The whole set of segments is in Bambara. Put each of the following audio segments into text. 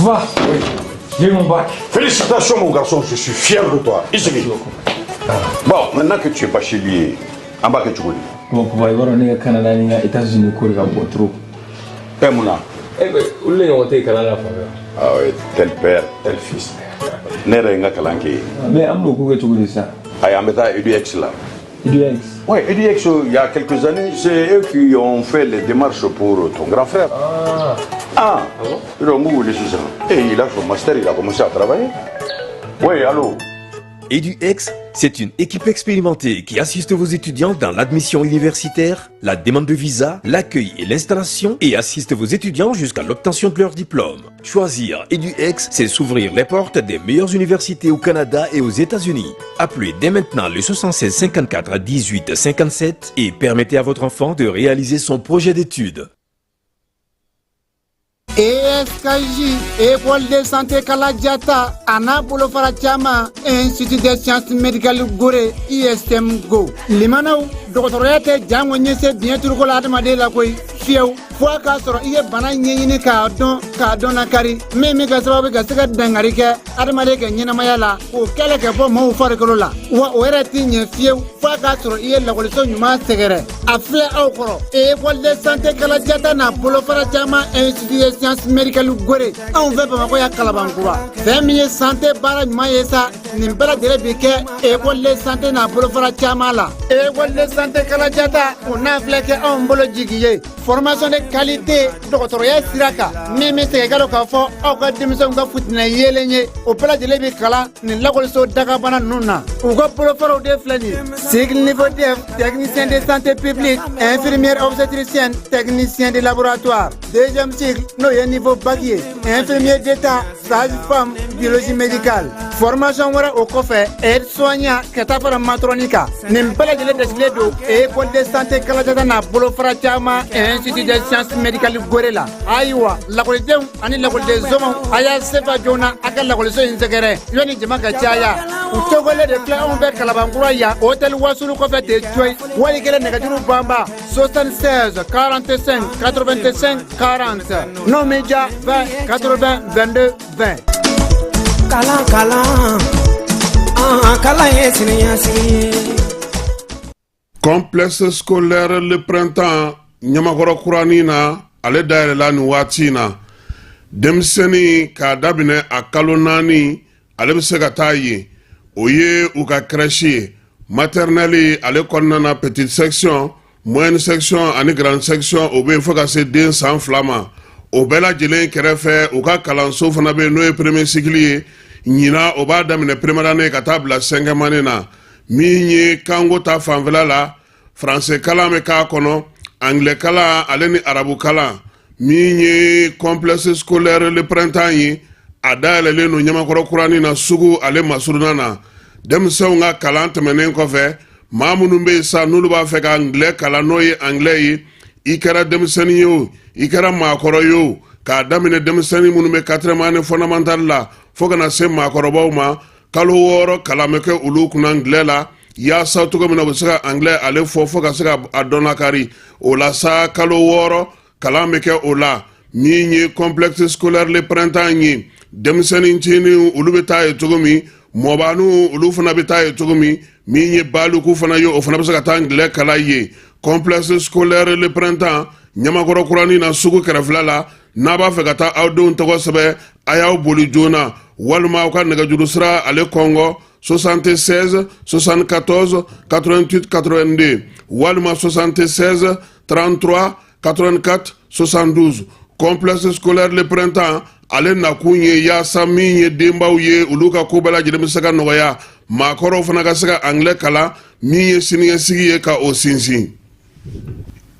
Papa, Oui. J'ai eu mon bac. Félicitations, mon garçon, je suis fier de toi. Ici. Bon, maintenant que tu es bachelier, an b'a kɛ cogo di? Bon, papa, i b'a dɔn ne ka Canada ni n ka États-Unis ko de ka bon trop. Eh, mun na? Eh ben, olu de ɲɔgɔn tɛ yen kalan na fan fɛ. Ah oui, tel père, tel fils. Ne yɛrɛ ye n ka kalan kɛ yen. Mais an bɛn'o ko kɛ cogo di sisan? Ayi, an bɛ taa EDUX la. EDUX. Oui, EDUX, il y a quelques années, c'est eux qui ont fait les démarches pour ton grand frère. Ah. Ah, Ah bon? Ils ont wele sisan. Et il a son master, il a commencé à travailler. Oui, allô? EduX, c'est une équipe expérimentée qui assiste vos étudiants dans l'admission universitaire, la demande de visa, l'accueil et l'installation et assiste vos étudiants jusqu'à l'obtention de leur diplôme. Choisir EduX, c'est s'ouvrir les portes des meilleures universités au Canada et aux États-Unis. Appelez dès maintenant le 76 54 18 57 et permettez à votre enfant de réaliser son projet d'études. ESKJ, École de santé Kaladiata, a n'a bolofara caman, Institut des sciences médicales Gorée, ISM Go. Limanaw, dɔgɔtɔrɔya tɛ jango ɲɛse biɲɛ turuko la adamaden la koyi fiyewu, fo a k'a sɔrɔ i ye bana ɲɛɲini k'a dɔn, k'a dɔn lakari min bɛ kɛ sababu ka se ka dangari kɛ adamaden kɛ ɲɛnamaya la, k'o kɛlɛ kɛ bɔ maaw farikolo la. Wa o yɛrɛ ti ɲɛ fiyewu fo a k'a sɔrɔ i ye lakɔliso ɲuman sɛgɛrɛ. A filɛ aw kɔrɔ, École de santé Kaladiata n'a bolofara caman, Institut des sciences médicales Gorée, anw fɛ Bamakɔ ya Kalabankura. Fɛn min ye santé baara ɲuman ye sa, nin bɛɛ lajɛlen bi kɛ école de santé n'a bolofara caman la. École de santé Kaladiata, o n'a filɛ kɛ anw bolo jigi ye, formation de qualité dɔgɔtɔrɔya sira kan, min bɛ segin ka dɔn k'a fɔ aw ka denmisɛnw ka futinɛ yeelen ye, o bɛɛ lajɛlen bi kalan nin lakɔliso dagabana ninnu na. U ka bolofaraw de filɛ nin ye: cycle niveau DEF, technicien de santé publique, infirmière obstétricienne, technicien de laboratoire; deuxième cycle, n'o ye niveau bac ye, infirmier d'état, sage-femme, biologie médicale. Formation wɛrɛ o kɔfɛ, aide soignant, ka taa fara matron kan. Nin bɛɛ lajɛlen dasigilen don École de santé Kaladiata n'a bolofara caman, Institut des sciences médicales Gorée la. Ayiwa, lakɔlidenw ani lakɔliden somɔgɔw, a y'a sefa joona a ka lakɔliso in sɛgɛrɛ yanni jama ka caya. U tɔgɔlen de filɛ anw fɛ Kalabankura yan, hôtel Wasulu kɔfɛ ten coyi. Wali kelen nɛgɛjuru banba 76 45 85 40, n'o min ja 20 80 22 20. Kalan, kalan, an kalan ye siniɲɛsigi ye. Complexe scolaire Le Printemps, Ɲamakɔrɔ kuranin na, ale dayɛlɛla nin waati in na. Denmisɛnnin k'a daminɛ a kalo 4, ale bɛ se ka taa yen. O ye u ka crèche ye. Maternelle ale kɔnɔna na, petite section, moyenne section ani grande section, o bɛ yen fo ka se den san 2 ma. O bɛɛ lajɛlen kɛrɛfɛ, u ka kalanso fana bɛ yen, n'o ye premier cycle ye. Ɲinan, o b'a daminɛ première année ka taa bila cinquième année na. Min ye kanko ta fanfɛla la, français kalan bɛ k'a kɔnɔ, anglais kalan ale ni arabu kalan. Min ye complexe scolaire Le Printemps ye, a dayɛlɛlen don Ɲamakɔrɔ kuranin na, sugu ale masurunna na. Denmisɛnw ka kalan tɛmɛnen kɔfɛ, maa minnu bɛ yen sa, n'olu b'a fɛ ka anglais kalan, n'o ye anglais ye, i kɛra denmisɛnnin ye o, i kɛra maakɔrɔ ye o, k'a daminɛ denmisɛnnin minnu bɛ quatrième année fondamentale la fo ka na se maakɔrɔbaw ma, kalo 6 kalan bɛ kɛ olu kunna anglais la, yaasa cogo min na u bɛ se ka anglais ale fɔ fo ka se ka a dɔn lakari. O la sa, kalo 6 kalan bɛ kɛ o la. Min ye complexe scolaire Le Printemps ye, denmisɛnnin ncinin olu bɛ taa yen cogo min, mɔbaniw olu fana bɛ taa yen cogo min, min ye baliku fana ye, o fana bɛ se ka taa anglais kalan yen. Complexe scolaire Le Printemps, Ɲamakɔrɔ kuranin na, sugu kɛrɛfɛla la. N'a b'a fɛ ka taa aw denw tɔgɔ sɛbɛn, a y'aw boli joona walima aw ka nɛgɛjuru sira ale kɔngɔ 76 74 88 82 walima 76 33 84 72. Complexe scolaire Le Printemps ale nakun ye yaasa min ye denbaw ye, olu ka ko bɛɛ lajɛlen bɛ se ka nɔgɔya, maakɔrɔw fana ka se ka anglais kalan, min ye siniɲɛsigi ye ka o sinsin.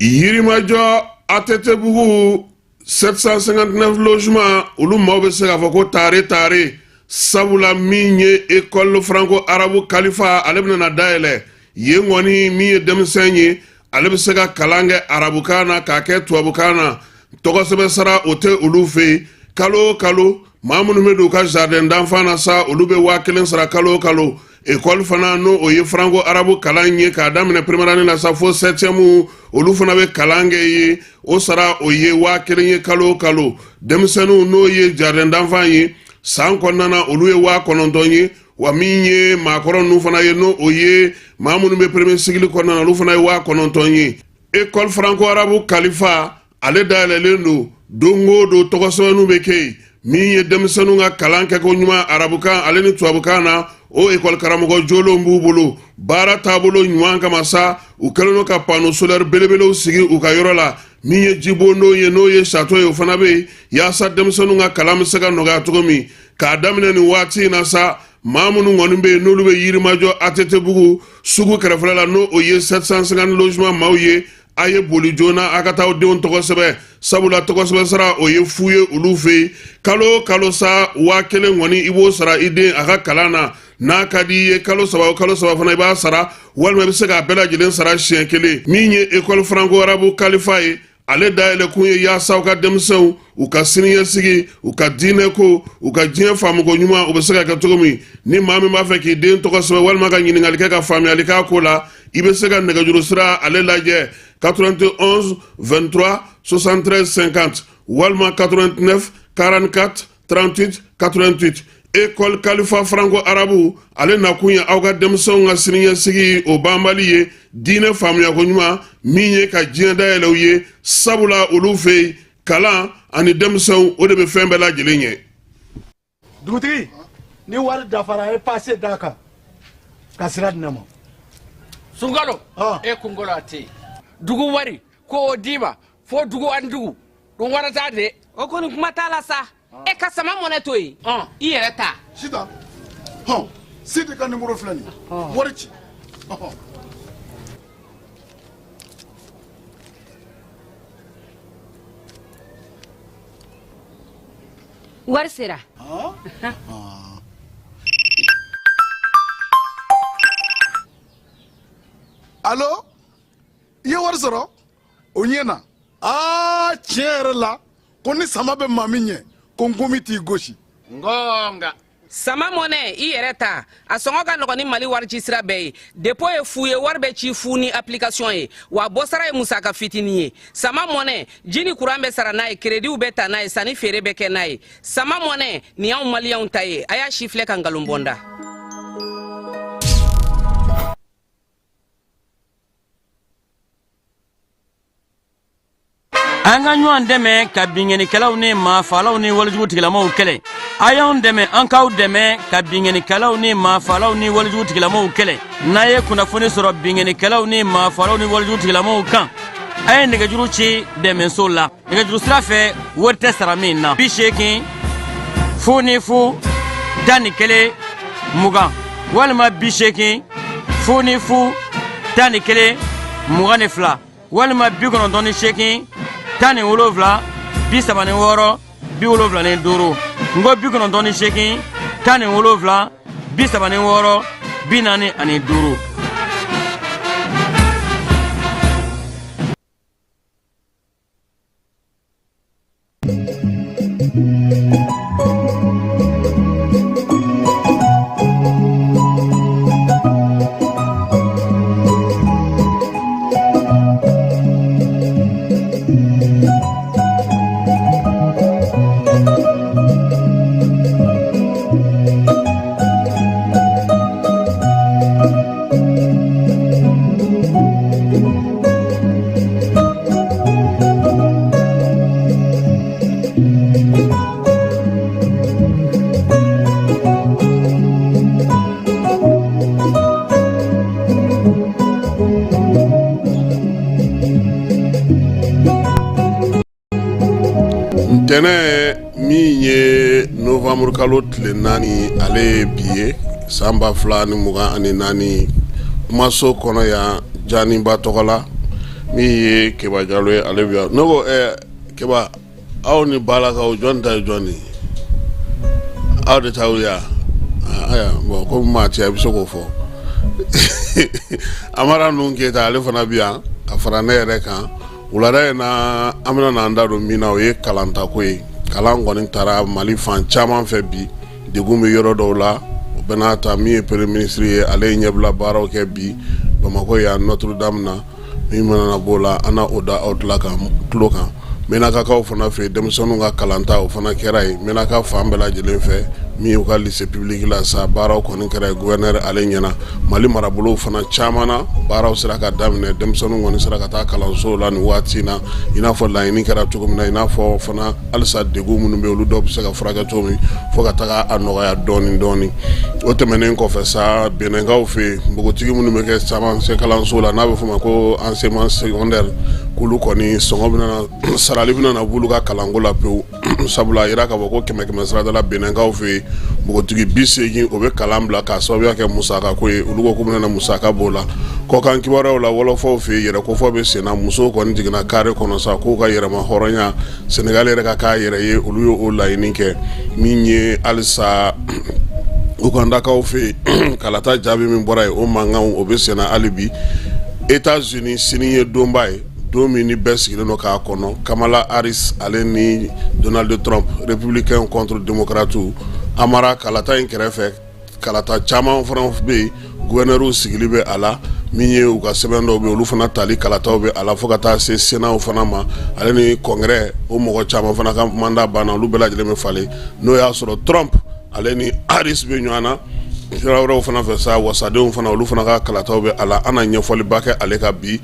Yirimajɔ ATT bugu 759 logement, olu maaw bɛ se k'a fɔ ko tare tare, sabula min ye école franco arabe Kalifa, ale bɛna na dayɛlɛ yen kɔni. Min ye denmisɛn ye, ale bɛ se ka kalan kɛ arabukan na k'a kɛ tubabukan na. Tɔgɔsɛbɛn sara o tɛ olu fɛ yen. Kalo o kalo, maa minnu bɛ don u ka jardin d'enfant na sa, olu bɛ 1000 sara kalo o kalo. ekɔli fana n'o o ye franco arabu kalan ye k'a daminɛ première année la sa fo septième, olu fana bɛ kalan kɛ yen. O sara o ye 1000 ye kalo o kalo. Denmisɛnninw n'o ye jardin d'enfant ye san kɔnɔna na, olu ye 9000 ye. Wa min ye maakɔrɔ ninnu fana ye, n'o o ye maa minnu bɛ premier cycle kɔnɔna na, olu fana ye 9000 ye. École franco arabu Kalifa, ale dayɛlɛlen don don o don, tɔgɔsɛbɛnninw bɛ kɛ yen. Min ye denmisɛnninw ka kalan kɛko ɲuman arabukan ale ni tubabukan na, o ekɔli karamɔgɔ jolenw b'u bolo. Baara taabolo ɲuman kama sa, u kɛlen don ka panneau solaire belebelew sigi u ka yɔrɔ la. Min ye jibondon ye, n'o ye château ye, o fana bɛ yen yaasa denmisɛnninw ka kalan bɛ se ka nɔgɔya cogo min. K'a daminɛ nin waati in na sa, maa minnu kɔni bɛ yen n'olu bɛ Yirimajɔ ATT bugu sugu kɛrɛfɛla la, n'o o ye 750 logement maaw ye, a ye boli joona a ka taa aw denw tɔgɔ sɛbɛn, sabula tɔgɔ sɛbɛn sara o ye fu ye olu fɛ yen. Kalo o kalo sa, 1000 kɔni i b'o sara i den a ka kalan na. N'a ka di i ye, kalo 3 o kalo 3 fana i b'a sara, walima i bɛ se k'a bɛɛ lajɛlen sara siɲɛ kelen. Min ye école franco arabu Kalifa ye, ale dayɛlɛkun ye yaasa u ka denmisɛnw u ka siniɲɛsigi, u ka diinɛko, u ka diɲɛ faamuko ɲuman, u bɛ se ka kɛ cogo min. Ni maa min b'a fɛ k'i den tɔgɔ sɛbɛn walima ka ɲininkali kɛ ka faamuyali k'a ko la, i bɛ se ka nɛgɛjuru sira ale lajɛ: 91 23 73 50 walima 89 44 38 88. École Kalifa franco arabu, ale nakun ye aw ka denmisɛnw ka siniɲɛsigi o banbali ye, diinɛ faamuyako ɲuman min ye ka diɲɛ dayɛlɛ u ye, sabula olu fɛ yen kalan ani denmisɛnw o de bɛ fɛn bɛɛ lajɛlen ɲɛ. Dugutigi, ni wari dafara, a ye pase d'a kan ka sira di ne ma. Sunkalo e kunkolo a tɛ yen. Dugu wari ko o d'i ma fo dugu ani dugu ɗum warata de. O kɔni kuma t'a la sa. E ka sama mɔnɛ to yen, i yɛrɛ ta. Sitan hɔn, Sidi ka nimoro filɛ nin ye, wari ci. Wari sera. Alo, i ye wari sɔrɔ o ɲɛ na. Aa, tiɲɛ yɛrɛ la, ko ni sama bɛ maa min ɲɛ, ko nkomi t'i gosi. Ngonga. Sama mɔnɛ, i yɛrɛ ta, a sɔngɔ ka nɔgɔn ni Mali wari ci sira bɛɛ ye. Dépôt ye fu ye, wari bɛ ci fu ni application ye, wa bɔsara ye musaka fitinin ye. Sama mɔnɛ, ji ni kuran bɛ sara n'a ye, kerediw bɛ ta n'a ye, sanni feere bɛ kɛ n'a ye. Sama mɔnɛ nin y'anw maliyɛnw ta ye. A y'a si filɛ ka nkalon bɔ n da. An ka ɲɔgɔn dɛmɛ ka binkannikɛlaw ni maafalaw ni walejugu tigilamaw kɛlɛ. A y'anw dɛmɛ, an k'aw dɛmɛ ka binkannikɛlaw ni maafalaw ni walejugu tigilamaw kɛlɛ. N'a ye kunnafoni sɔrɔ binkannikɛlaw ni maafalaw ni walejugu tigilamaw kan, a ye nɛgɛjuru ci dɛmɛso la nɛgɛjuru sira fɛ, wari tɛ sara min na: 80 00 11 20 walima 80 00 11 22 walima 98 17 36 75. N ko 98 17 36 45. Ntɛnɛn min ye novembre kalo tile 4, ale ye bi ye, san 2024, kumaso kɔnɔ yan Janiba tɔgɔ la, min ye Keba Jalo ye, ale bɛ yan. Ne ko Keba, aw ni balakaw jɔn ta ye jɔn ye? Aw de t'aw ye ayiwa. Bon, komi maa tɛ, a bɛ se k'o fɔ. Amara ninnu Keyita, ale fana bɛ yan ka fara ne yɛrɛ kan. Wulada in na, an bɛna n'an da don min na, o ye kalantako ye. Kalan kɔni taara Mali fan caman fɛ bi, degun bɛ yɔrɔ dɔw la. bɛɛ n'a ta min ye premier ministre ye, ale ye ɲɛbila baaraw kɛ bi Bamakɔ yan Notre Dame na. Min mana na b'o la, an na o da aw tulo kan. Menakakaw fana fɛ yen, denmisɛnninw ka kalanta o fana kɛra yen Menaka fan bɛɛ lajɛlen fɛ. Min y'u ka lycée public la sa, baaraw kɔni kɛra yen gouverneur ale ɲɛna. Mali marabolow fana caman na, baaraw sera ka daminɛ, denmisɛnninw kɔni sera ka taa kalansow la nin waati in na, i n'a fɔ laɲini kɛra cogo min na, i n'a fɔ fana halisa degun minnu bɛ olu dɔw bɛ se ka furakɛ cogo min fo ka taga a nɔgɔya dɔɔnin dɔɔnin. O tɛmɛnen kɔfɛ sa, Benɛnkaw fɛ yen, npogotigi minnu bɛ kɛ camancɛ kalanso la, n'a bɛ f'o ma ko enseignement secondaire, k'olu kɔni sɔngɔ bɛna sarali bɛna na b'olu ka kalanko la pewu, sabula a yira k'a fɔ ko kɛmɛ kɛmɛ sarada la, Benɛnkaw fɛ yen, npogotigi 80 o bɛ kalan bila k'a sababuya kɛ musaka ko ye. Olu ko k'u bɛna musaka b'o la. Kɔkan kibaruyaw la, wɔlɔfɔw fɛ yen, yɛrɛ kofɔ bɛ senna. Musow kɔni jiginna kare kɔnɔ sa k'u ka yɛrɛma hɔrɔnya, Senegal yɛrɛ ka k'a yɛrɛ ye, olu ye o laɲini kɛ. Min ye halisa Ugandakaw fɛ yen, kalata jaabi min bɔra yen, o mankanw o bɛ senna hali bi. États-Unis, sini ye donba ye, don min ni bɛɛ sigilen don k'a kɔnɔ, Kamala Harris ale ni Donald Trump, républicain contre démocrate. Amara kalata in kɛrɛfɛ, kalata caman fana bɛ yen, gouverneur sigili bɛ a la. Min ye u ka sɛbɛn dɔw bɛ, olu fana tali kalataw bɛ a la, fo ka taa se Sénat fana ma, ale ni congrès. O mɔgɔ caman fana ka mandat banna, olu bɛɛ lajɛlen bɛ falen, n'o y'a sɔrɔ Trump ale ni Harris bɛ ɲɔgɔn na. Sira wɛrɛw fana fɛ sa, wasadenw fana, olu fana ka kalataw bɛ a la. An na ɲɛfɔliba kɛ ale ka bi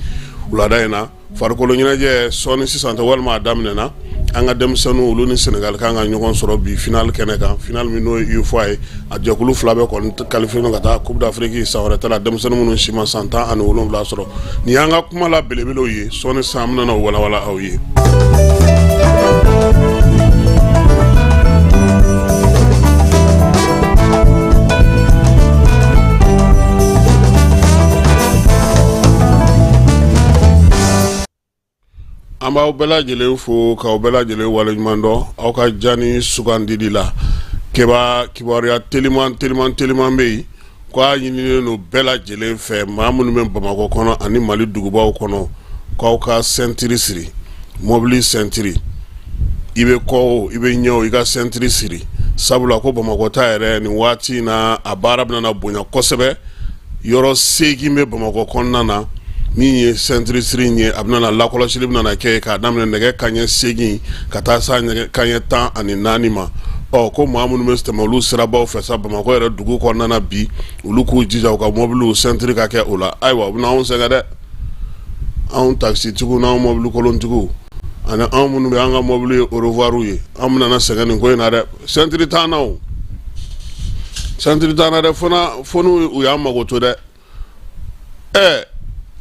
wulada in na. Farikolo ɲɛnajɛ, sɔɔni sisan tɛ walima a daminɛna, an ka denmisɛnninw, olu ni Senegal kan ka ɲɔgɔn sɔrɔ bi finale kɛnɛ kan, finale min n'o ye UFOA ye. A jɛkulu fila bɛɛ kɔni qualifié ka taa Coupe d'Afrique san wɛrɛ ta la, denmisɛnnin minnu si ma san 17 sɔrɔ. Nin y'an ka kuma la belebelew ye. Sɔɔni sisan, an bɛna o walawala aw ye. An b'aw bɛɛ lajɛlen fo k'aw bɛɛ lajɛlen waleɲuman dɔn aw ka jani sugandili la. Keba kibaruya teliman teliman teliman bɛ yen ko a ɲininen don bɛɛ lajɛlen fɛ, maa minnu bɛ Bamakɔ kɔnɔ ani Mali dugubaw kɔnɔ, k'aw ka ceinture siri, mɔbili ceinture, i bɛ kɔ o, i bɛ ɲɛ o, i ka ceinture siri, sabula ko Bamakɔ ta yɛrɛ nin waati in na, a baara bɛna bonya kosɛbɛ. Yɔrɔ 8 bɛ Bamakɔ kɔnɔna na min ye ceinture siri ye. A bɛna lakɔlɔsili bɛna kɛ k'a daminɛ nɛgɛ kanɲɛ 8 ka taa se nɛgɛ kanɲɛ 14 ma. Ɔ ko maa minnu bɛ tɛmɛ olu sirabaw fɛ sa Bamakɔ yɛrɛ dugu kɔnɔna na bi, olu k'u jija u ka mɔbiliw ceinture ka kɛ o la. Ayiwa, u bɛna anw sɛgɛn dɛ, anw takisitigiw n'anw mɔbili kolontigiw ani anw minnu bɛ an ka mɔbili ye au revoir ye, an bɛna sɛgɛn nin ko in na dɛ. Ceinture t'an na o, ceinture t'an na dɛ, fo n'u y'an mago to dɛ. Ɛ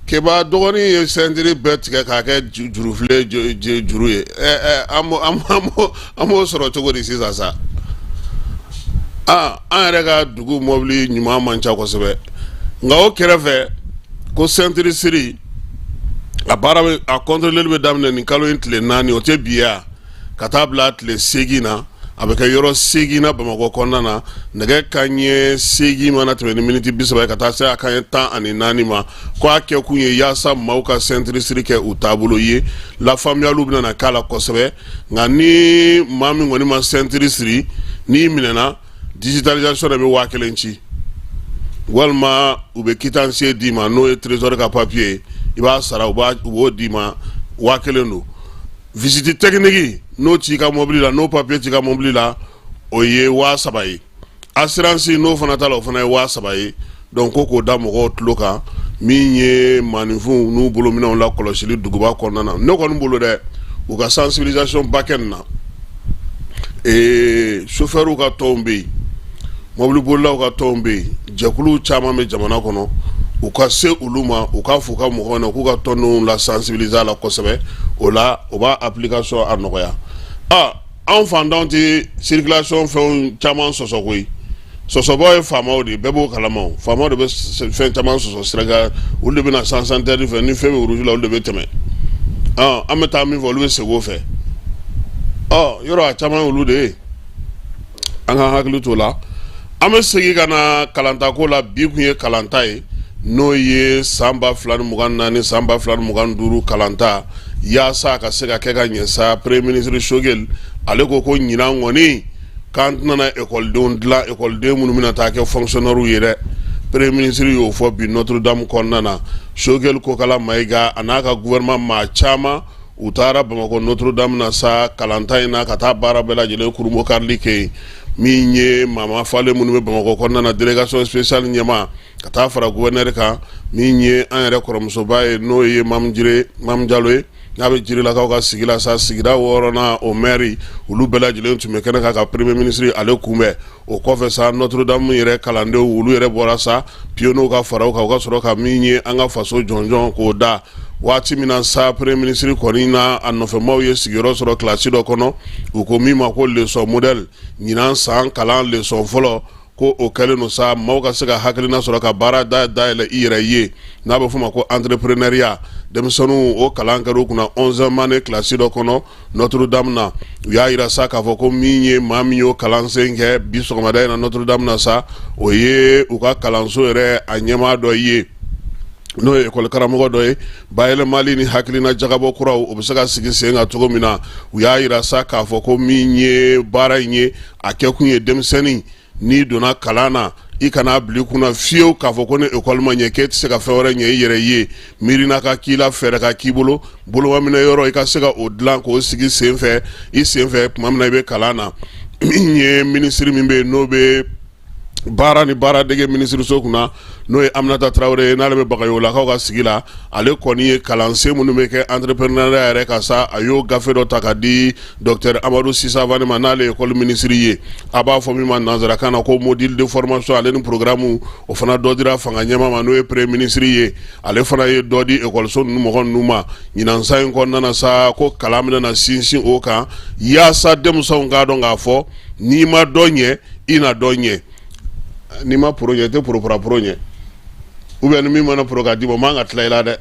Keba dɔgɔnin ye ceinture bɛɛ tigɛ k'a kɛ jurufilen juru ye. An b'o sɔrɔ cogo di sisan sa? Aa, an yɛrɛ ka dugu mɔbili ɲuman man ca kosɛbɛ, nka o kɛrɛfɛ ko ceinture siri a baara bɛ a contrôle bɛ daminɛ nin kalo in tile 4, o tɛ bi ye, ka taa bila tile 8 na. A bɛ kɛ yɔrɔ 8 na Bamakɔ kɔnɔna na, nɛgɛ kanɲɛ 8 mana tɛmɛ ni miniti 30 ye ka taa se a kanɲɛ 14 ma. Ko a kɛkun ye yaasa maaw ka ceinture siri kɛ u taabolo ye. Lafaamuyaliw bɛna na k'a la kosɛbɛ, nka ni maa min kɔni ma ceinture siri, n'i minɛna, digitalisation de bɛ 1000 ci, walima u bɛ quittance d'i ma, n'o ye trésor ka papier ye, i b'a sara, u b'o d'i ma, 1000 don. Visite technique, n'o t'i ka mobili la, n'o papier t'i ka mobili la, o ye 3000 ye. Assurance, n'o fana t'a la, o fana ye 3000 ye. Donc ko k'o da mɔgɔw tulo kan. Min ye maaninfinw n'u bolominɛnw la kɔlɔsili duguba kɔnɔna na, ne kɔni bolo dɛ, u ka sensibilisation ba kɛ nin na. Ee chauffeurs ka tɔnw bɛ yen, mɔbilibolilaw ka tɔnw bɛ yen, jɛkuluw caman bɛ jamana kɔnɔ, u ka se olu ma, u k'a fɔ u ka mɔgɔw ɲɛna k'u ka tɔndenw la sensibiliser a la kosɛbɛ. O la, o b'a application a nɔgɔya. Aa, anw fantanw tɛ circulation fɛnw caman sɔsɔ koyi. Sɔsɔbaw ye faamaw de ye, bɛɛ b'o kalama. O faamaw de bɛ fɛn caman sɔsɔ sira kan, olu de bɛ na sens interdit fɛ, ni fɛn bɛ rouge la, olu de bɛ tɛmɛ. An bɛ taa min fɛ, olu bɛ segin o fɛ. Ɔ yɔrɔ a caman ye olu de ye. An ka hakili t'o la. An bɛ segin ka na kalantako la. Bi kun ye kalanta ye, n'o ye san 2024, san 2025 kalanta, yaasa a ka se ka kɛ ka ɲɛ sa. Premier ministre Choguel ale ko ko ɲinan kɔni k'an tɛna ekɔlidenw dilan ekɔliden minnu bɛna taa kɛ fonctionnaires ye dɛ. Premier ministre y'o fɔ bi Notre Dame kɔnɔna na. Choguel Kokala Mayiga a n'a ka gouvernement maa caman, u taara Bamakɔ Notre Dame na sa kalanta in na, ka taa baara bɛɛ lajɛlen kurunbonkarili kɛ yen. Min ye maa falen minnu bɛ Bamakɔ kɔnɔna na, délégation spéciale ɲɛmaa ka taa fara gouverneur kan, min ye an yɛrɛ kɔrɔmusoba ye, n'o ye Mamu Jire, Mamu Jalo ye, n'a bɛ Jirilakaw ka sigi la sa, sigida wɔɔrɔnan o maire, olu bɛɛ lajɛlen tun bɛ kɛnɛ kan ka premier ministre ale kunbɛn. O kɔfɛ sa, Notre Dame yɛrɛ kalandenw, olu yɛrɛ bɔra sa piano ka fara u kan, u ka sɔrɔ ka min ye an ka faso jɔnjɔn k'o da. Waati min na sa premier ministre kɔni na a nɔfɛmaw ye sigiyɔrɔ sɔrɔ kilasi dɔ kɔnɔ, u ko min ma ko leçon modèle, ɲinan san kalan leçon fɔlɔ, ko o kɛlen don sa maaw ka se ka hakilina sɔrɔ ka baara dayɛlɛ i yɛrɛ ye, n'a bɛ f'o ma ko entrepreneuriat. Denmisɛnninw, o kalan kɛra u kunna 11e année kilasi dɔ kɔnɔ Notre Dame na. U y'a yira sa k'a fɔ ko min ye maa min y'o kalansen kɛ bi sɔgɔmada in na Notre Dame na sa, o ye u ka kalanso yɛrɛ a ɲɛmaa dɔ ye, n'o ye ekɔli karamɔgɔ dɔ ye. Bayɛlɛmali ni hakilina jagabɔ kuraw, o bɛ se ka sigi sen kan cogo min na. U y'a yira sa k'a fɔ ko min ye baara in ye, a kɛkun ye denmisɛnnin, n'i donna kalan na, i kana bila i kunna fiyewu k'a fɔ ko ni ekɔli ma ɲɛ k'e tɛ se ka fɛn wɛrɛ ɲɛ i yɛrɛ ye. Miirina ka k'i la, fɛɛrɛ ka k'i bolo, bolomaminɛ yɔrɔ i ka se ka o dilan k'o sigi senfɛ i senfɛ tuma min na i bɛ kalan na. Min ye minisiri min bɛ yen, n'o bɛ baara ni baaradege minisiriso kunna, n'o ye Aminata Tarawele ye, n'ale bɛ Bagayolakaw ka sigi la, ale kɔni ye kalansen minnu bɛ kɛ entrepreneuriat yɛrɛ kan sa, a y'o gafe dɔ ta ka di docteur Amadu Sisavane ma, n'ale ye école minisiri ye. A b'a fɔ min ma nansarakan na ko module de formation, ale ni programme, o fana dɔ dira fanga ɲɛmaa ma, n'o ye premier ministre ye. Ale fana ye dɔ di ekɔliso ninnu mɔgɔ ninnu ma ɲinan san in kɔnɔna na sa, ko kalan bɛna na sinsin o kan yaasa denmisɛnw k'a dɔn k'a fɔ n'i ma dɔ ɲɛ, i na dɔ ɲɛ. N'i ma poro ɲɛ, i tɛ poro poro ɲɛ, ou bien ni min mana poro ka d'i ma, o man ka tila i la dɛ.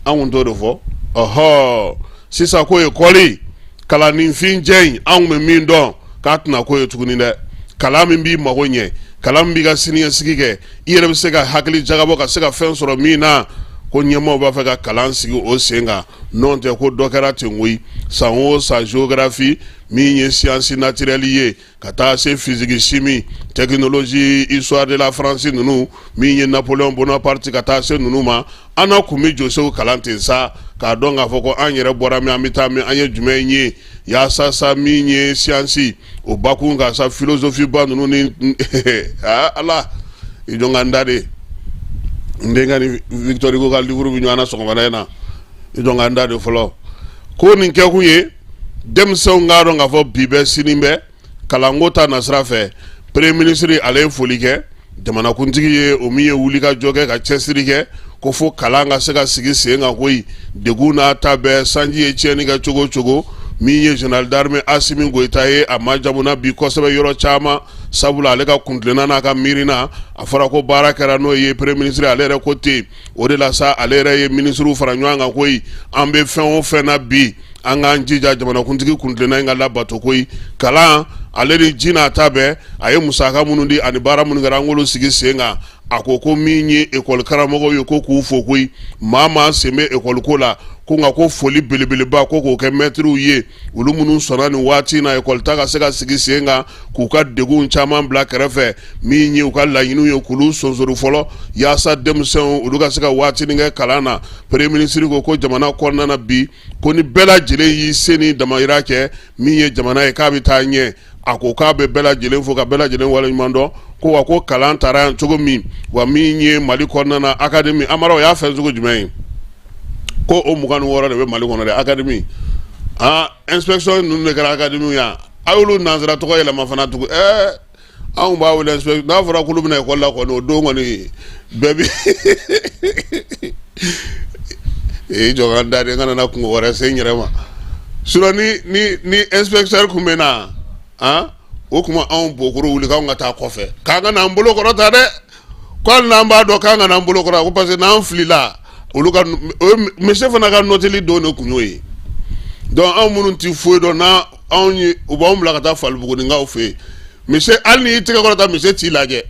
An kun t'o de fɔ. Ɔhɔ, sisan ko ekɔli kalanninfin jɛ in, an kun bɛ min dɔn, k'a tɛna k'o ye tuguni dɛ. Kalan min b'i mago ɲɛ, kalan min b'i ka siniɲɛsigi kɛ, i yɛrɛ bɛ se ka hakili jagabɔ ka se ka fɛn sɔrɔ min na, ko ɲɛmaaw b'a fɛ ka kalan sigi o sen kan. N'o tɛ ko dɔ kɛra ten koyi, san o san géographie, min ye science naturelle ye, ka taa se physique, chimie, technologie, histoire de la France ninnu, min ye Napoléon Bonaparte, ka taa se ninnu ma, an na kun bɛ josew kalan ten sa, k'a dɔn k'a fɔ ko an yɛrɛ bɔra min, an bɛ taa min, an ye jumɛn ye, yaasa sa min ye science o bakun ka sa philosophie ba ninnu ni ala i jɔn ka n da de n denkɛ ni Victor Hugo ka livre bɛ ɲɔgɔn na sɔgɔmada in na. I jɔn ka n da de fɔlɔ ko nin kɛkun ye denmisɛnw k'a dɔn k'a fɔ bi bɛ sini bɛ kalanko ta nasira fɛ. Premier ministre ale ye foli kɛ jamanakuntigi ye, o min ye wulikajɔ kɛ ka cɛsiri kɛ ko fo kalan ka se ka sigi sen kan koyi, degun n'a ta bɛɛ, sanji ye tiɲɛni kɛ cogo o cogo. Min ye général d'armée Asimi Goyita ye, a majamuna bi kosɛbɛ yɔrɔ caman, sabula ale ka kuntilenna n'a ka miirina, a fɔra ko baara kɛra n'o ye. Premier ministre ale yɛrɛ ko ten. O de la sa, ale yɛrɛ ye minisiriw fara ɲɔgɔn kan koyi, an bɛ fɛn o fɛn na bi, an k'an jija jamanakuntigi kuntilenna in ka labato koyi. Kalan ale ni ji n'a ta bɛɛ, a ye musaka minnu di ani baara minnu kɛra, an k'olu sigi sen kan. A ko ko min ye ekɔli karamɔgɔw ye, ko k'u fo koyi, maa maa sen bɛ ekɔli ko la, ko nka ko foli belebeleba ko k'o kɛ mɛtiriw ye, olu minnu sɔnna nin waati in na ekɔli ta ka se ka sigi sen kan, k'u ka degun caman bila kɛrɛfɛ, min ye u ka laɲiniw ye, k'olu sonsori fɔlɔ yaasa denmisɛnw olu ka se ka waatinin kɛ kalan na. Premier ministre ko ko jamana kɔnɔna na bi, ko ni bɛɛ lajɛlen y'i se ni damayira kɛ, min ye jamana ye, k'a bɛ taa ɲɛ. A ko k'a bɛ bɛɛ lajɛlen fo ka bɛɛ lajɛlen waleɲuman dɔn, ko wa ko kalan taara yan cogo min, wa min ye Mali kɔnɔna na académie, Amara, o y'a fɛn sugu jumɛn ye ko o 26 de bɛ Mali kɔnɔ dɛ? Académie, ah, inspection ninnu de kɛra académie yan. A y'olu nansara tɔgɔ yɛlɛma fana tugun. Ɛɛ, anw b'a wele inspection. N'a fɔra k'olu bɛna ekɔli la kɔni, o don kɔni bɛɛ bi ee jɔ ka n da de, n kana na kungo wɛrɛ se n yɛrɛ ma. Sinon ni inspecteur kun bɛ na, han, o tuma anw bokoro wuli k'anw ka taa kɔfɛ, k'an ka n'an bolo kɔrɔta dɛ, ko hali n'an b'a dɔn k'an ka n'an bolo kɔrɔta, ko parce que n'an filila, olu ka monsieur fana ka nɔteli don de kun y'o ye. Donc anw minnu ti foyi dɔn, n'a anw ye, u b'anw bila ka taa Falibugunikaw fɛ yen. Monsieur, hali n'i tɛgɛ kɔrɔta, monsieur t'i lajɛ,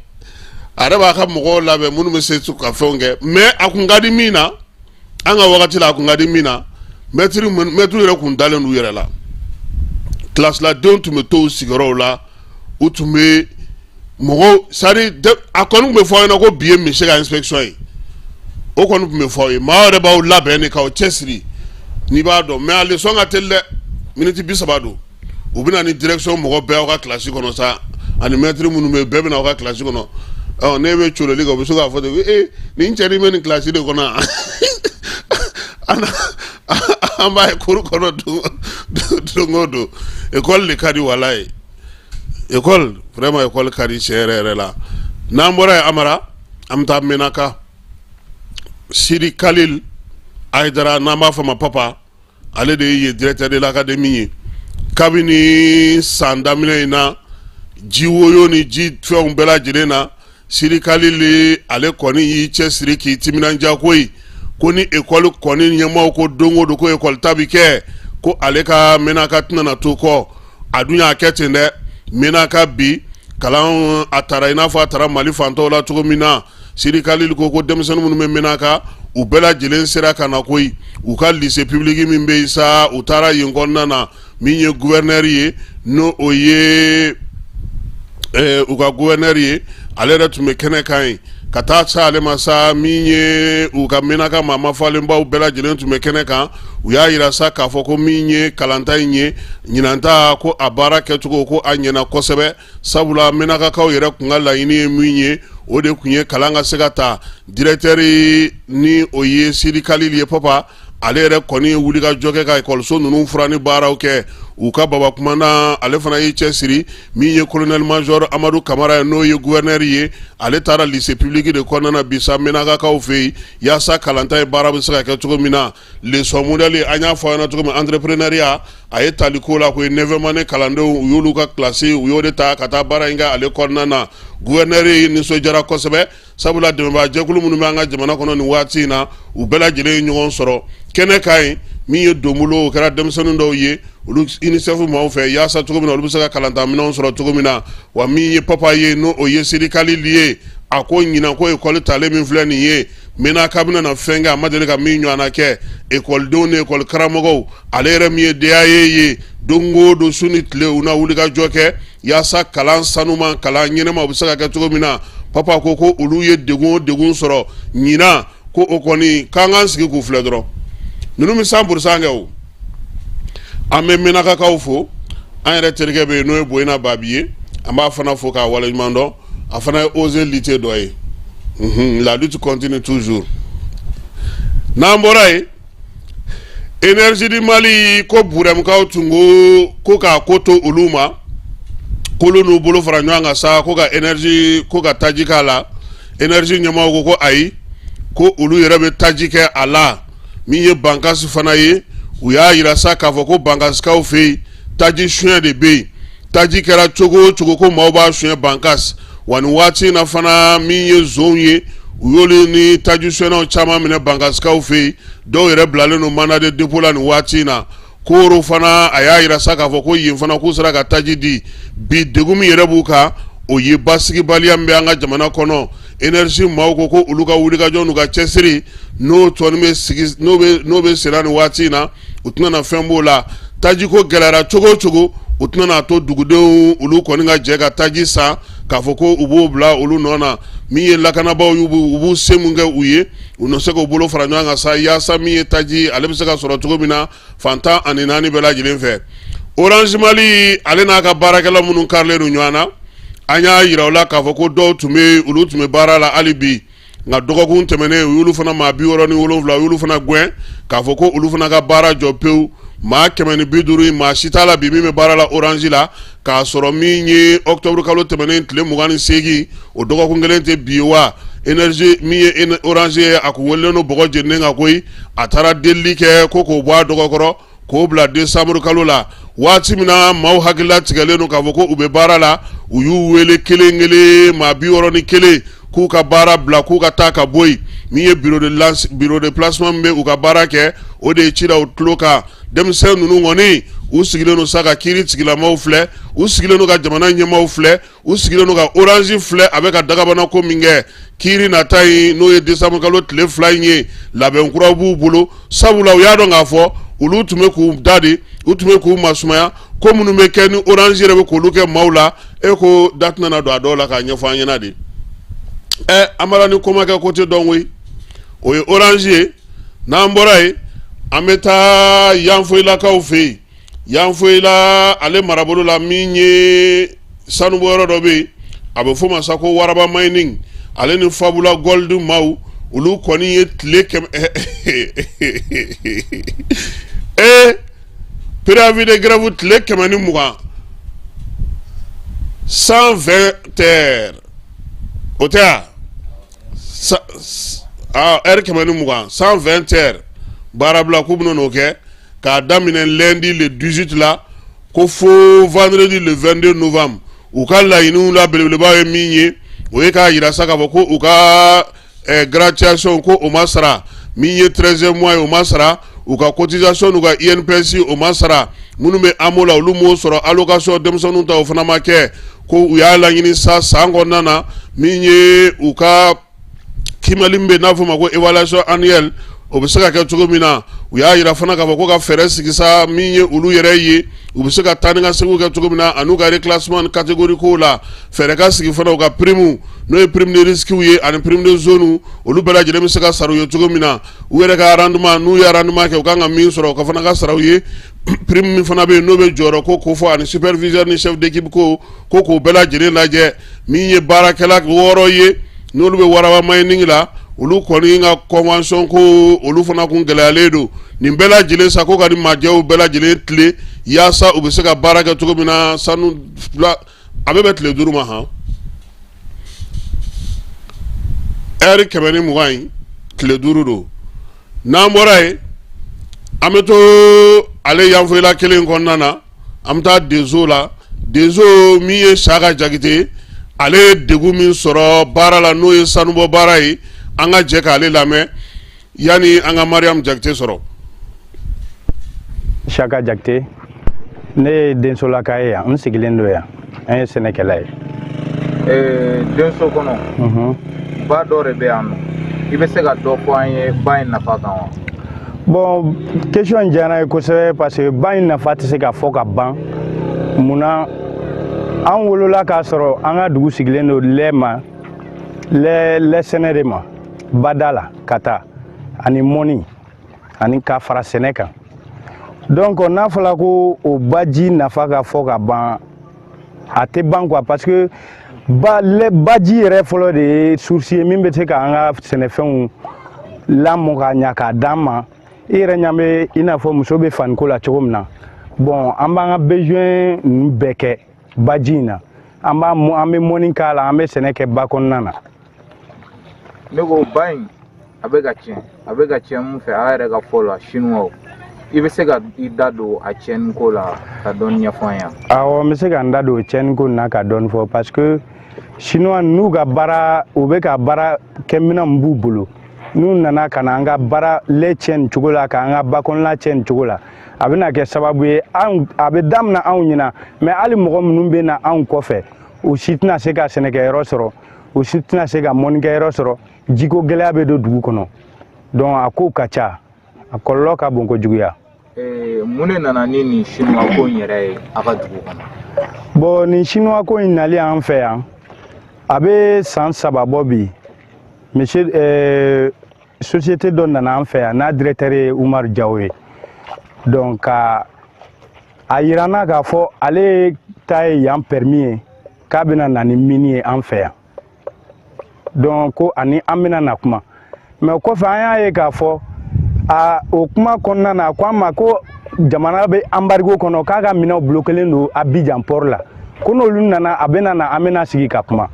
a yɛrɛ b'a ka mɔgɔw labɛn minnu bɛ se ka fɛnw kɛ. Mais a kun ka di min na, an ka wagati la, a kun ka di min na, mɛtiri yɛrɛ kun dalen d'u yɛrɛ la. Kilasiladenw tun bɛ to u sigiyɔrɔw la, u U tun bɛ mɔgɔw, c'est-à-dire a kɔni tun bɛ fɔ aw ɲɛna ko bi ye monsieur ka inspection ye, o kɔni tun bɛ fɔ aw ye. Maa yɛrɛ b'aw labɛn de k'aw cɛsiri n'i b'a dɔn, mais a leçon ka teli dɛ, miniti 30 don. U bɛ na ni direction mɔgɔ bɛɛ aw ka kilasi kɔnɔ sa, ani maître minnu bɛ yen, bɛɛ bɛ na aw ka kilasi kɔnɔ. Ɔ ne bɛ cololi kɛ, u bɛ se k'a fɔ ten, ee, nin cɛnin bɛ nin kilasi de kɔnɔ yan, an b'a ye cour kɔnɔ don o don. École de ka di, walayi, école, vraiment école ka di tiɲɛ yɛrɛ yɛrɛ la. N'an bɔra yen, Amara, an bɛ taa Menaka. Sidi Kalil Ayidara, n'an b'a fɔ a ma Papa, ale de ye directeur de l'académie ye. Kabini san daminɛ in na, ji woyo ni ji fɛnw bɛɛ lajɛlen na, Sidi Kalili ale kɔni y'i cɛsiri k'i timinandiya koyi, ko ni ekɔli kɔni ɲɛmaaw ko don o don ko ekɔli ta bi kɛ, ko ale ka Menaka tɛna na to kɔ. A dun y'a kɛ ten dɛ. Menaka bi kalan a taara i n'a fɔ a taara Mali fantɔw la cogo min na. Sidi Kalili ko ko denmisɛnnin minnu bɛ Menaka, u bɛɛ lajɛlen sera ka na koyi. U ka lycée public min bɛ yen sa, u taara yen kɔnɔna na. Min ye gouverneur ye, n'o o ye u ka gouverneur ye, ale yɛrɛ tun bɛ kɛnɛ kan yen ka taa sa ale ma sa. Min ye u ka Menaka maa mafalenbaw bɛɛ lajɛlen tun bɛ kɛnɛ kan. U y'a yira sa k'a fɔ ko min ye kalanta in ye ɲinanta, ko a baara kɛcogo, ko a ɲɛna kosɛbɛ, sabula Menakakaw yɛrɛ tun ka laɲini ye min ye, o de tun ye kalan ka se ka ta. Directeur, ni o ye Sidi Kalili ye, Papa, ale yɛrɛ kɔni ye wulikajɔ kɛ ka ekɔliso ninnu furan ni baaraw kɛ. U ka baba kumana, ale fana y'i cɛsiri. Min ye colonel major Amadu Kamara ye, n'o ye gouverneur ye, ale taara lycée public de kɔnɔna na bi sa Menakakaw fɛ yen, yaasa kalanta ye baara bɛ se ka kɛ cogo min na. Leçon modèle, an y'a fɔ aw ɲɛna cogo min, entrepreneuriat, a ye tali ko la ko ye neuvième année kalandenw, u y'olu ka classe, u y'o de ta ka taa baara in kɛ ale kɔnɔna na. Gouverneur nisɔndiyara kosɛbɛ, sabula dɛmɛbaajɛkulu minnu bɛ an ka jamana kɔnɔ nin waati in na, u bɛɛ lajɛlen ye ɲɔgɔn sɔrɔ kɛnɛ kan yen. Min ye donbolo, o kɛra denmisɛnnin dɔw ye olu UNICEF maaw fɛ, yaasa cogo min na olu bɛ se ka kalantaminɛnw sɔrɔ cogo min na. Wa min ye Papa ye, n'o o ye Sidi Kalili ye, a ko ɲinan ko ekɔli talen min filɛ nin ye, Menaka bɛna na fɛn kɛ a ma deli ka min ɲɔgɔnna kɛ. Ekɔlidenw ni ekɔli karamɔgɔw, ale yɛrɛ min ye DAE ye, don o don, su ni tile, u na wulikajɔ kɛ yaasa kalan sanuman, kalan ɲɛnama, u bɛ se ka kɛ cogo min na. Papa ko ko olu ye degun o degun sɔrɔ ɲinan, ko o kɔni k'an k'an sigi k'u filɛ dɔrɔn, ninnu bɛ 100% kɛ. O an bɛ Menakakaw fo. An yɛrɛ terikɛ bɛ yen, n'o ye Boyina Babi ye, an b'a fana fo k'a waleɲuman dɔn. A fana ye Oser Lutter dɔ ye. La lutte continue toujours. N'an bɔra yen, Énergie du Mali ko Burɛmukaw tun ko ko k'a ko to olu ma, k'olu n'u bolo fara ɲɔgɔn kan sa, ko ka énergie, ko ka taji k'a la. Énergie ɲɛmaaw ko ko ayi, ko olu yɛrɛ bɛ taji kɛ a la. Min ye Bankasi fana ye, u y'a yira sa k'a fɔ ko Bankasikaw fɛ yen, taji suɲɛ de bɛ yen. Taji kɛra cogo o cogo, ko maaw b'a suɲɛ Bankas. Wa nin waati in na fana, min ye zonw ye, u y'olu ni taji suɲɛnaw caman minɛ Bankasikaw fɛ yen. Dɔw yɛrɛ bilalen don mandat de dépôt la nin waati in na. Koro fana, a y'a yira sa k'a fɔ ko yen fana, k'u sera ka taji di bi. Degun min yɛrɛ b'u kan, o ye basigibaliya min bɛ an ka jamana kɔnɔ. Énergie maaw ko ko olu ka wulikajɔ n'u ka cɛsiri, n'o tɔni bɛ sigi, n'o bɛ senna nin waati in na, u tɛna na fɛn b'o la. Tajiko gɛlɛyara cogo o cogo, u tɛna n'a to dugudenw olu kɔni ka jɛ ka taji san k'a fɔ ko u b'o bila olu nɔ na. Min ye lakanabaaw, u b'u se mun kɛ u ye, u na se k'u bolo fara ɲɔgɔn kan sa, yaasa min ye taji, ale bɛ se ka sɔrɔ cogo min na fan 14 bɛɛ lajɛlen fɛ. Orange Mali, ale n'a ka baarakɛla minnu karilen don ɲɔgɔn na, an y'a yira u la k'a fɔ ko dɔw tun bɛ, olu tun bɛ baara la hali bi, nka dɔgɔkun tɛmɛnen, u y'olu fana maa 67, u y'olu fana gɛn k'a fɔ ko olu fana ka baara jɔ pewu. Maa 150, maa si t'a la bi min bɛ baara la Orange la, k'a sɔrɔ min ye octobre kalo tɛmɛnen tile 28, o dɔgɔkun kelen tɛ bi ye. Wa énergie, min ye Orange ye, a kun welelen don bɔgɔ jeninen kan koyi. A taara delili kɛ ko k'o bɔ a dɔgɔkɔrɔ k'o bila décembre kalo la. Waati min na maaw hakilila tigɛlen don k'a fɔ ko u bɛ baara la, u y'u wele kelen kelen, maa 61, k'u ka baara bila, k'u ka taa ka bɔ yen. Min ye bureau de placement min bɛ u ka baara kɛ, o de ye ci da u tulo kan. Denmisɛn ninnu kɔni, u sigilen don sa ka kiiri tigilamaw filɛ, u sigilen don ka jamana ɲɛmaaw filɛ, u sigilen don ka Orange filɛ, a bɛ ka dagabana ko min kɛ. Kiiri nata in, n'o ye décembre kalo tile 2 in ye, labɛn kuraw b'u bolo, sabula u y'a dɔn k'a fɔ olu tun bɛ k'u da de, u tun bɛ k'u masumaya. Ko minnu bɛ kɛ ni Orange yɛrɛ bɛ k'olu kɛ maaw la, e ko da tɛna na don a dɔw la k'a ɲɛfɔ an ɲɛna de. Ɛ, an ni ko ma kɛ ko tɛ dɔn koyi. O ye Orange ye. N'an bɔra yen, an bɛ taa Yanfoyilakaw fɛ yen. Yanfoyila ale marabolo la, min ye sanubɔyɔrɔ dɔ bɛ yen, a bɛ f'o ma sa ko Waraba Mining, ale ni Fabula Gold maaw, olu kɔni ye tile 100 ee préavis de grève, tile 120, 120 heures, o tɛ wa? Heure 120, 120 heures baarabila, k'u bɛna n'o kɛ k'a daminɛ lundi le 18 la ko fo vendredi le 22 novembre. U ka laɲiniw la belebeleba ye min ye, o ye k'a jira sa k'a fɔ ko u ka gratuité ko o ma sara, min ye 13e mois ye, o ma sara, u ka cotisation n'u ka INPS, o ma sara, minnu bɛ AMO la, olu m'o sɔrɔ, allocation denmisɛnninw ta, o fana ma kɛ. Ko u y'a laɲini sa san kɔnɔna na, min ye u ka kiimɛli min bɛ n'a fɔ ma ko évaluation annuelle, o bɛ se ka kɛ cogo min na. U y'a jira fana k'a fɔ ko ka fɛɛrɛ sigi sa, min ye olu yɛrɛ ye, u bɛ se ka taa ni ka seginw kɛ cogo min na, an'u ka reclassement ni catégorie kow la, fɛɛrɛ ka sigi fana, u ka prime, n'o ye prime de risque ye, ani prime de zone, olu bɛɛ lajɛlen bɛ se ka sara u ye cogo min na. U yɛrɛ ka rendement, n'u ye rendement kɛ, u kan ka min sɔrɔ, o ka fana ka sara u ye. Prime min fana bɛ yen, n'o bɛ jɔyɔrɔ ko fɔ, ani superviseur ni chef d'équipe ko k'o bɛɛ lajɛlen lajɛ. Min ye baarakɛla 6 ye, n'olu bɛ Waraba Mining la, olu kɔni ka convention ko, olu fana kun gɛlɛyalen don. Nin bɛɛ lajɛlen sa, ko ka ni majɛw bɛɛ lajɛlen tile yaasa u bɛ se ka baara kɛ cogo min na. Sanu a bɛ bɛn tile 5 ma, han, heure 120 in, tile 5 don. N'an bɔra yen, an bɛ to ale Yanfoyila kelen kɔnɔna na, an bɛ taa Denso la. Denso min ye Saka Jakite, ale ye degun min sɔrɔ baara la, n'o ye sanubɔ baara ye, an ka jɛ k'ale lamɛn yanni an ka Mariam Jakite sɔrɔ. Saka Jakite, ne ye Densolaka ye yan, n sigilen don yan, an ye sɛnɛkɛla ye. Denso kɔnɔ, ba dɔ de bɛ yan nɔ, i bɛ se ka dɔ fɔ an ye ba in nafa kan wa? Bon, question in diyara n ye kosɛbɛ, parce que ba in nafa tɛ se ka fɔ ka ban. Munna? An wolola k'a sɔrɔ an ka dugu sigilen don lɛ ma, lɛ sɛnɛ de ma, bada la ka taa ani mɔni ani ka fara sɛnɛ kan. Donc n'a fɔra ko o baji nafa ka fɔ ka ban, a tɛ ban quoi, parce que ba lɛ baji yɛrɛ fɔlɔ de ye source ye min bɛ se k'an ka sɛnɛfɛnw lamɔ ka ɲa k'a d'an ma. I yɛrɛ ɲɛ bɛ i n'a fɔ muso bɛ faniko la cogo min na. Bon, an b'an ka besoin ninnu bɛɛ kɛ baji in na, an b'a an bɛ mɔni k'a la, an bɛ sɛnɛ kɛ ba kɔnɔna na. Ne ko ba in a bɛ ka tiɲɛ, a bɛ ka tiɲɛ mun fɛ, a yɛrɛ ka fɔ la, Chinois, i bɛ se ka i da don a tiɲɛni ko la ka dɔɔni ɲɛfɔ an ye? Awɔ, n bɛ se ka n da don tiɲɛni ko in na ka dɔɔni fɔ, parce que Chinois n'u ka baara, u bɛ ka baara kɛ minɛn min b'u bolo, n'u nana ka na an ka baara lɛ tiɲɛ nin cogo la, k'an ka ba kɔnɔna tiɲɛ nin cogo la, a bɛna kɛ sababu ye, anw a bɛ daminɛ anw ɲɛna, mais hali mɔgɔ minnu bɛ na anw kɔfɛ, u si tɛna se ka sɛnɛkɛyɔrɔ sɔrɔ, u si tɛna se ka mɔnikɛyɔrɔ sɔrɔ. Jiko gɛlɛya bɛ don dugu kɔnɔ. Donc a kow ka ca, a kɔlɔlɔ ka bon kojuguya. Mun de nana ni nin Chinois ko in yɛrɛ ye a ka dugu kɔnɔ? Bon, nin Chinois ko in nali an fɛ yan, a bɛ san 3 bɔ bi. Monsieur société dɔ nana an fɛ yan, n'a directeur ye Umaru Jawo ye. Donc ka a yira n na k'a fɔ ale ta ye yan permis ye, k'a bɛna na ni mine ye an fɛ yan. Donc ko ani an bɛna na kuma, mais o kɔfɛ an y'a ye k'a fɔ a o kuma kɔnɔna na, a ko an ma ko jamana bɛ embargo kɔnɔ, k'a ka minɛnw bloquelen don Abidjan port la, ko n'olu nana, a bɛna na, an bɛna sigi ka kuma.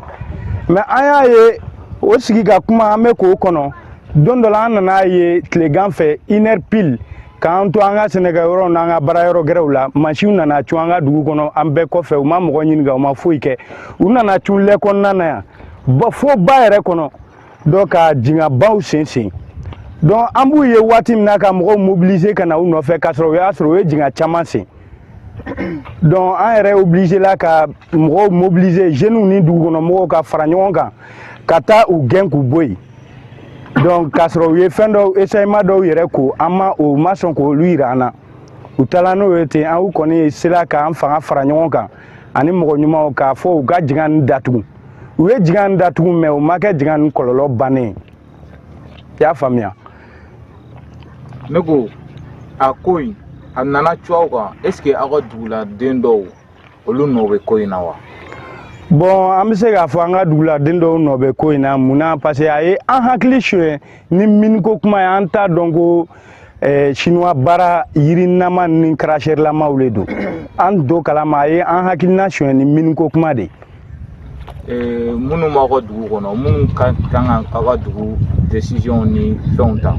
Mais an y'a ye o sigi ka kuma, an bɛ k'o kɔnɔ. Don dɔ la, an nana ye tilegan fɛ, 1 heure pile, k'an to an ka sɛnɛkɛyɔrɔw n'an ka baarayɔrɔ gɛrɛw la, mansinw nana cun an ka dugu kɔnɔ an bɛɛ kɔfɛ. U ma mɔgɔ ɲininka, u ma foyi kɛ, u nana cun lɛ kɔnɔna na yan fo ba yɛrɛ kɔnɔ, donc ka jingabaw sen sen. Donc an b'u ye waati min na ka mɔgɔw mobiliser ka na u nɔfɛ, k'a sɔrɔ o y'a sɔrɔ u ye jinga caman sen. Donc an yɛrɛ obligé la ka mɔgɔw mobiliser, jeunes ni dugukɔnɔmɔgɔw ka fara ɲɔgɔn kan ka taa u gɛn k'u bɔ yen. Donc k'a sɔrɔ u ye fɛn dɔw, essayement dɔw yɛrɛ ko an ma, o ma sɔn k'olu yira an na. U taara n'o ye ten, an kɔni sera k'an fanga fara ɲɔgɔn kan ani mɔgɔ ɲumanw k'a fɔ u ka jigan nin datugu. U ye jigan nin datugu, mais o ma kɛ jigan nin kɔlɔlɔ bannen ye. I y'a faamuya? Ne ko a ko in a nana cu aw kan, est ce que aw ka duguladen dɔw olu nɔ bɛ ko in na wa? Bon, an bɛ se k'a fɔ an ka duguladen dɔw nɔ bɛ ko in na. Mun na? Parce que a ye an hakili suɲɛ ni miniko kuma ye. An t'a dɔn ko chinois baara yirinama ni karasɛrilamaw de don. An don kalama, a ye an hakilina suɲɛ ni miniko kuma de ye. Minnu b'aw ka dugu kɔnɔ, minnu ka kan ka aw ka dugu décision ni fɛnw ta,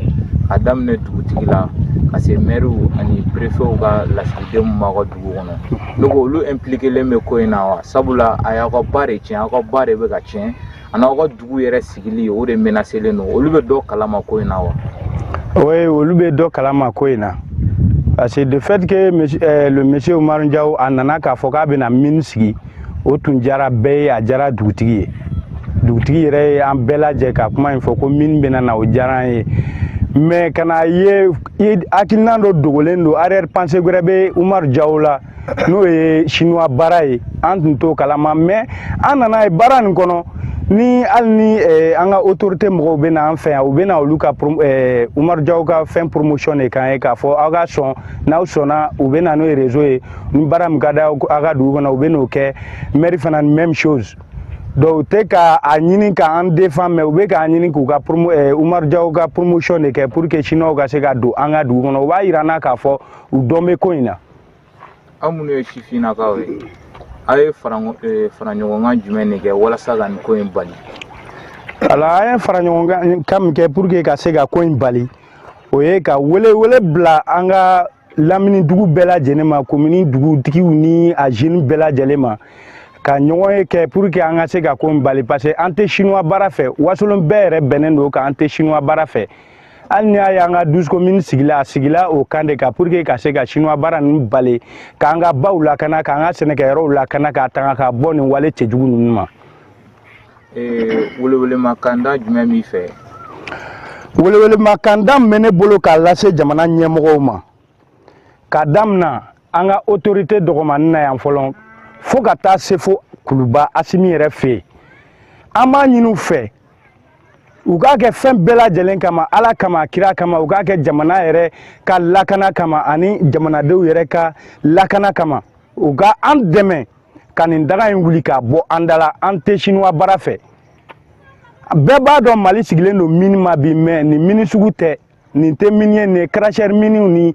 ka daminɛ dugutigi la ka se maires ani préfets ka lasigiden min b'aw ka dugu kɔnɔ, ne ko olu impliquélen bɛ ko in na wa? Sabula a y'aw ka ba de tiɲɛ, aw ka ba de bɛ ka tiɲɛ, ani aw ka dugu yɛrɛ sigili o de menacelen don. Olu bɛ dɔ kalama ko in na wa? Oui, olu bɛ dɔ kalama ko in na, parce que de fait que monsieur, le monsieur Umaru Diaw a nana k'a fɔ k'a bɛna mine sigi, o tun diyara bɛɛ ye, a diyara dugutigi ye. Dugutigi yɛrɛ ye an bɛɛ lajɛ ka kuma in fɔ ko mine bɛna na, o diyara an ye. Mais ka n'a ye hakilina dɔ dogolen don, arrière pensée wɛrɛ bɛ Umaru Diaw la, n'o ye chinois baara ye, an tun t'o kalama. Mais an nana ye baara nin kɔnɔ ni hali ni an ka autorité mɔgɔw bɛ na an fɛ yan, u bɛ na olu ka Umaru Diaw ka fɛn promotion de k'an ye, k'a fɔ aw ka sɔn. N'aw sɔnna, u bɛ na n'o ye réseau ye, ni baara min ka di aw ka dugu kɔnɔ, u bɛ n'o kɛ. Maire fana, même chose. Donc u tɛ ka a ɲini k'an défend, mais u bɛ k'a ɲini k'u ka promo Umaru Diaw ka promotion de kɛ pour que chinois ka se ka don an ka dugu kɔnɔ. O b'a yira an na k'a fɔ u dɔn bɛ ko in na. Aw minnu ye sifinnakaw ye, aw ye fara ɲɔgɔnkan jumɛn de kɛ walasa ka nin ko in bali? Ala, an ye fara ɲɔgɔn kan min kɛ pour que ka se ka ko in bali, o ye ka wele wele bila an ka lamini dugu bɛɛ lajɛlen ma, komini dugutigiw ni a jeunes bɛɛ lajɛlen ma, ka ɲɔgɔn ye kɛ pour que an ka se ka ko in bali, parce que an tɛ chinois baara fɛ. Wasolon bɛɛ yɛrɛ bɛnnen don k'an tɛ chinois baara fɛ. Hali n'i y'a ye an ka 12 communes sigila, a sigila o kan de kan pour que ka se ka chinois baara ninnu bali, k'an ka baw lakana, k'an ka sɛnɛkɛyɔrɔw lakana, k'a tanga ka bɔ nin wale cɛjugu ninnu ma. Welewelemakanda jumɛn b'i fɛ? Welewelemakanda min bɛ ne bolo k'a lase jamana ɲɛmɔgɔw ma, k'a damina an ka autorité dɔgɔmanin na yan fɔlɔ fo ka taa se fo Kuluba Asimi yɛrɛ fɛ yen, an b'a ɲini u fɛ u k'a kɛ fɛn bɛɛ lajɛlen kama, Ala kama, kira kama, u k'a kɛ jamana yɛrɛ ka lakana kama ani jamanadenw yɛrɛ ka lakana kama, u ka an dɛmɛ ka nin daga in wuli k'a bɔ an da la. An tɛ chinois baara fɛ. Bɛɛ b'a dɔn Mali sigilen don mine ma bi, mais nin mine sugu tɛ, nin tɛ mine ye, nin ye cracheur miniw ni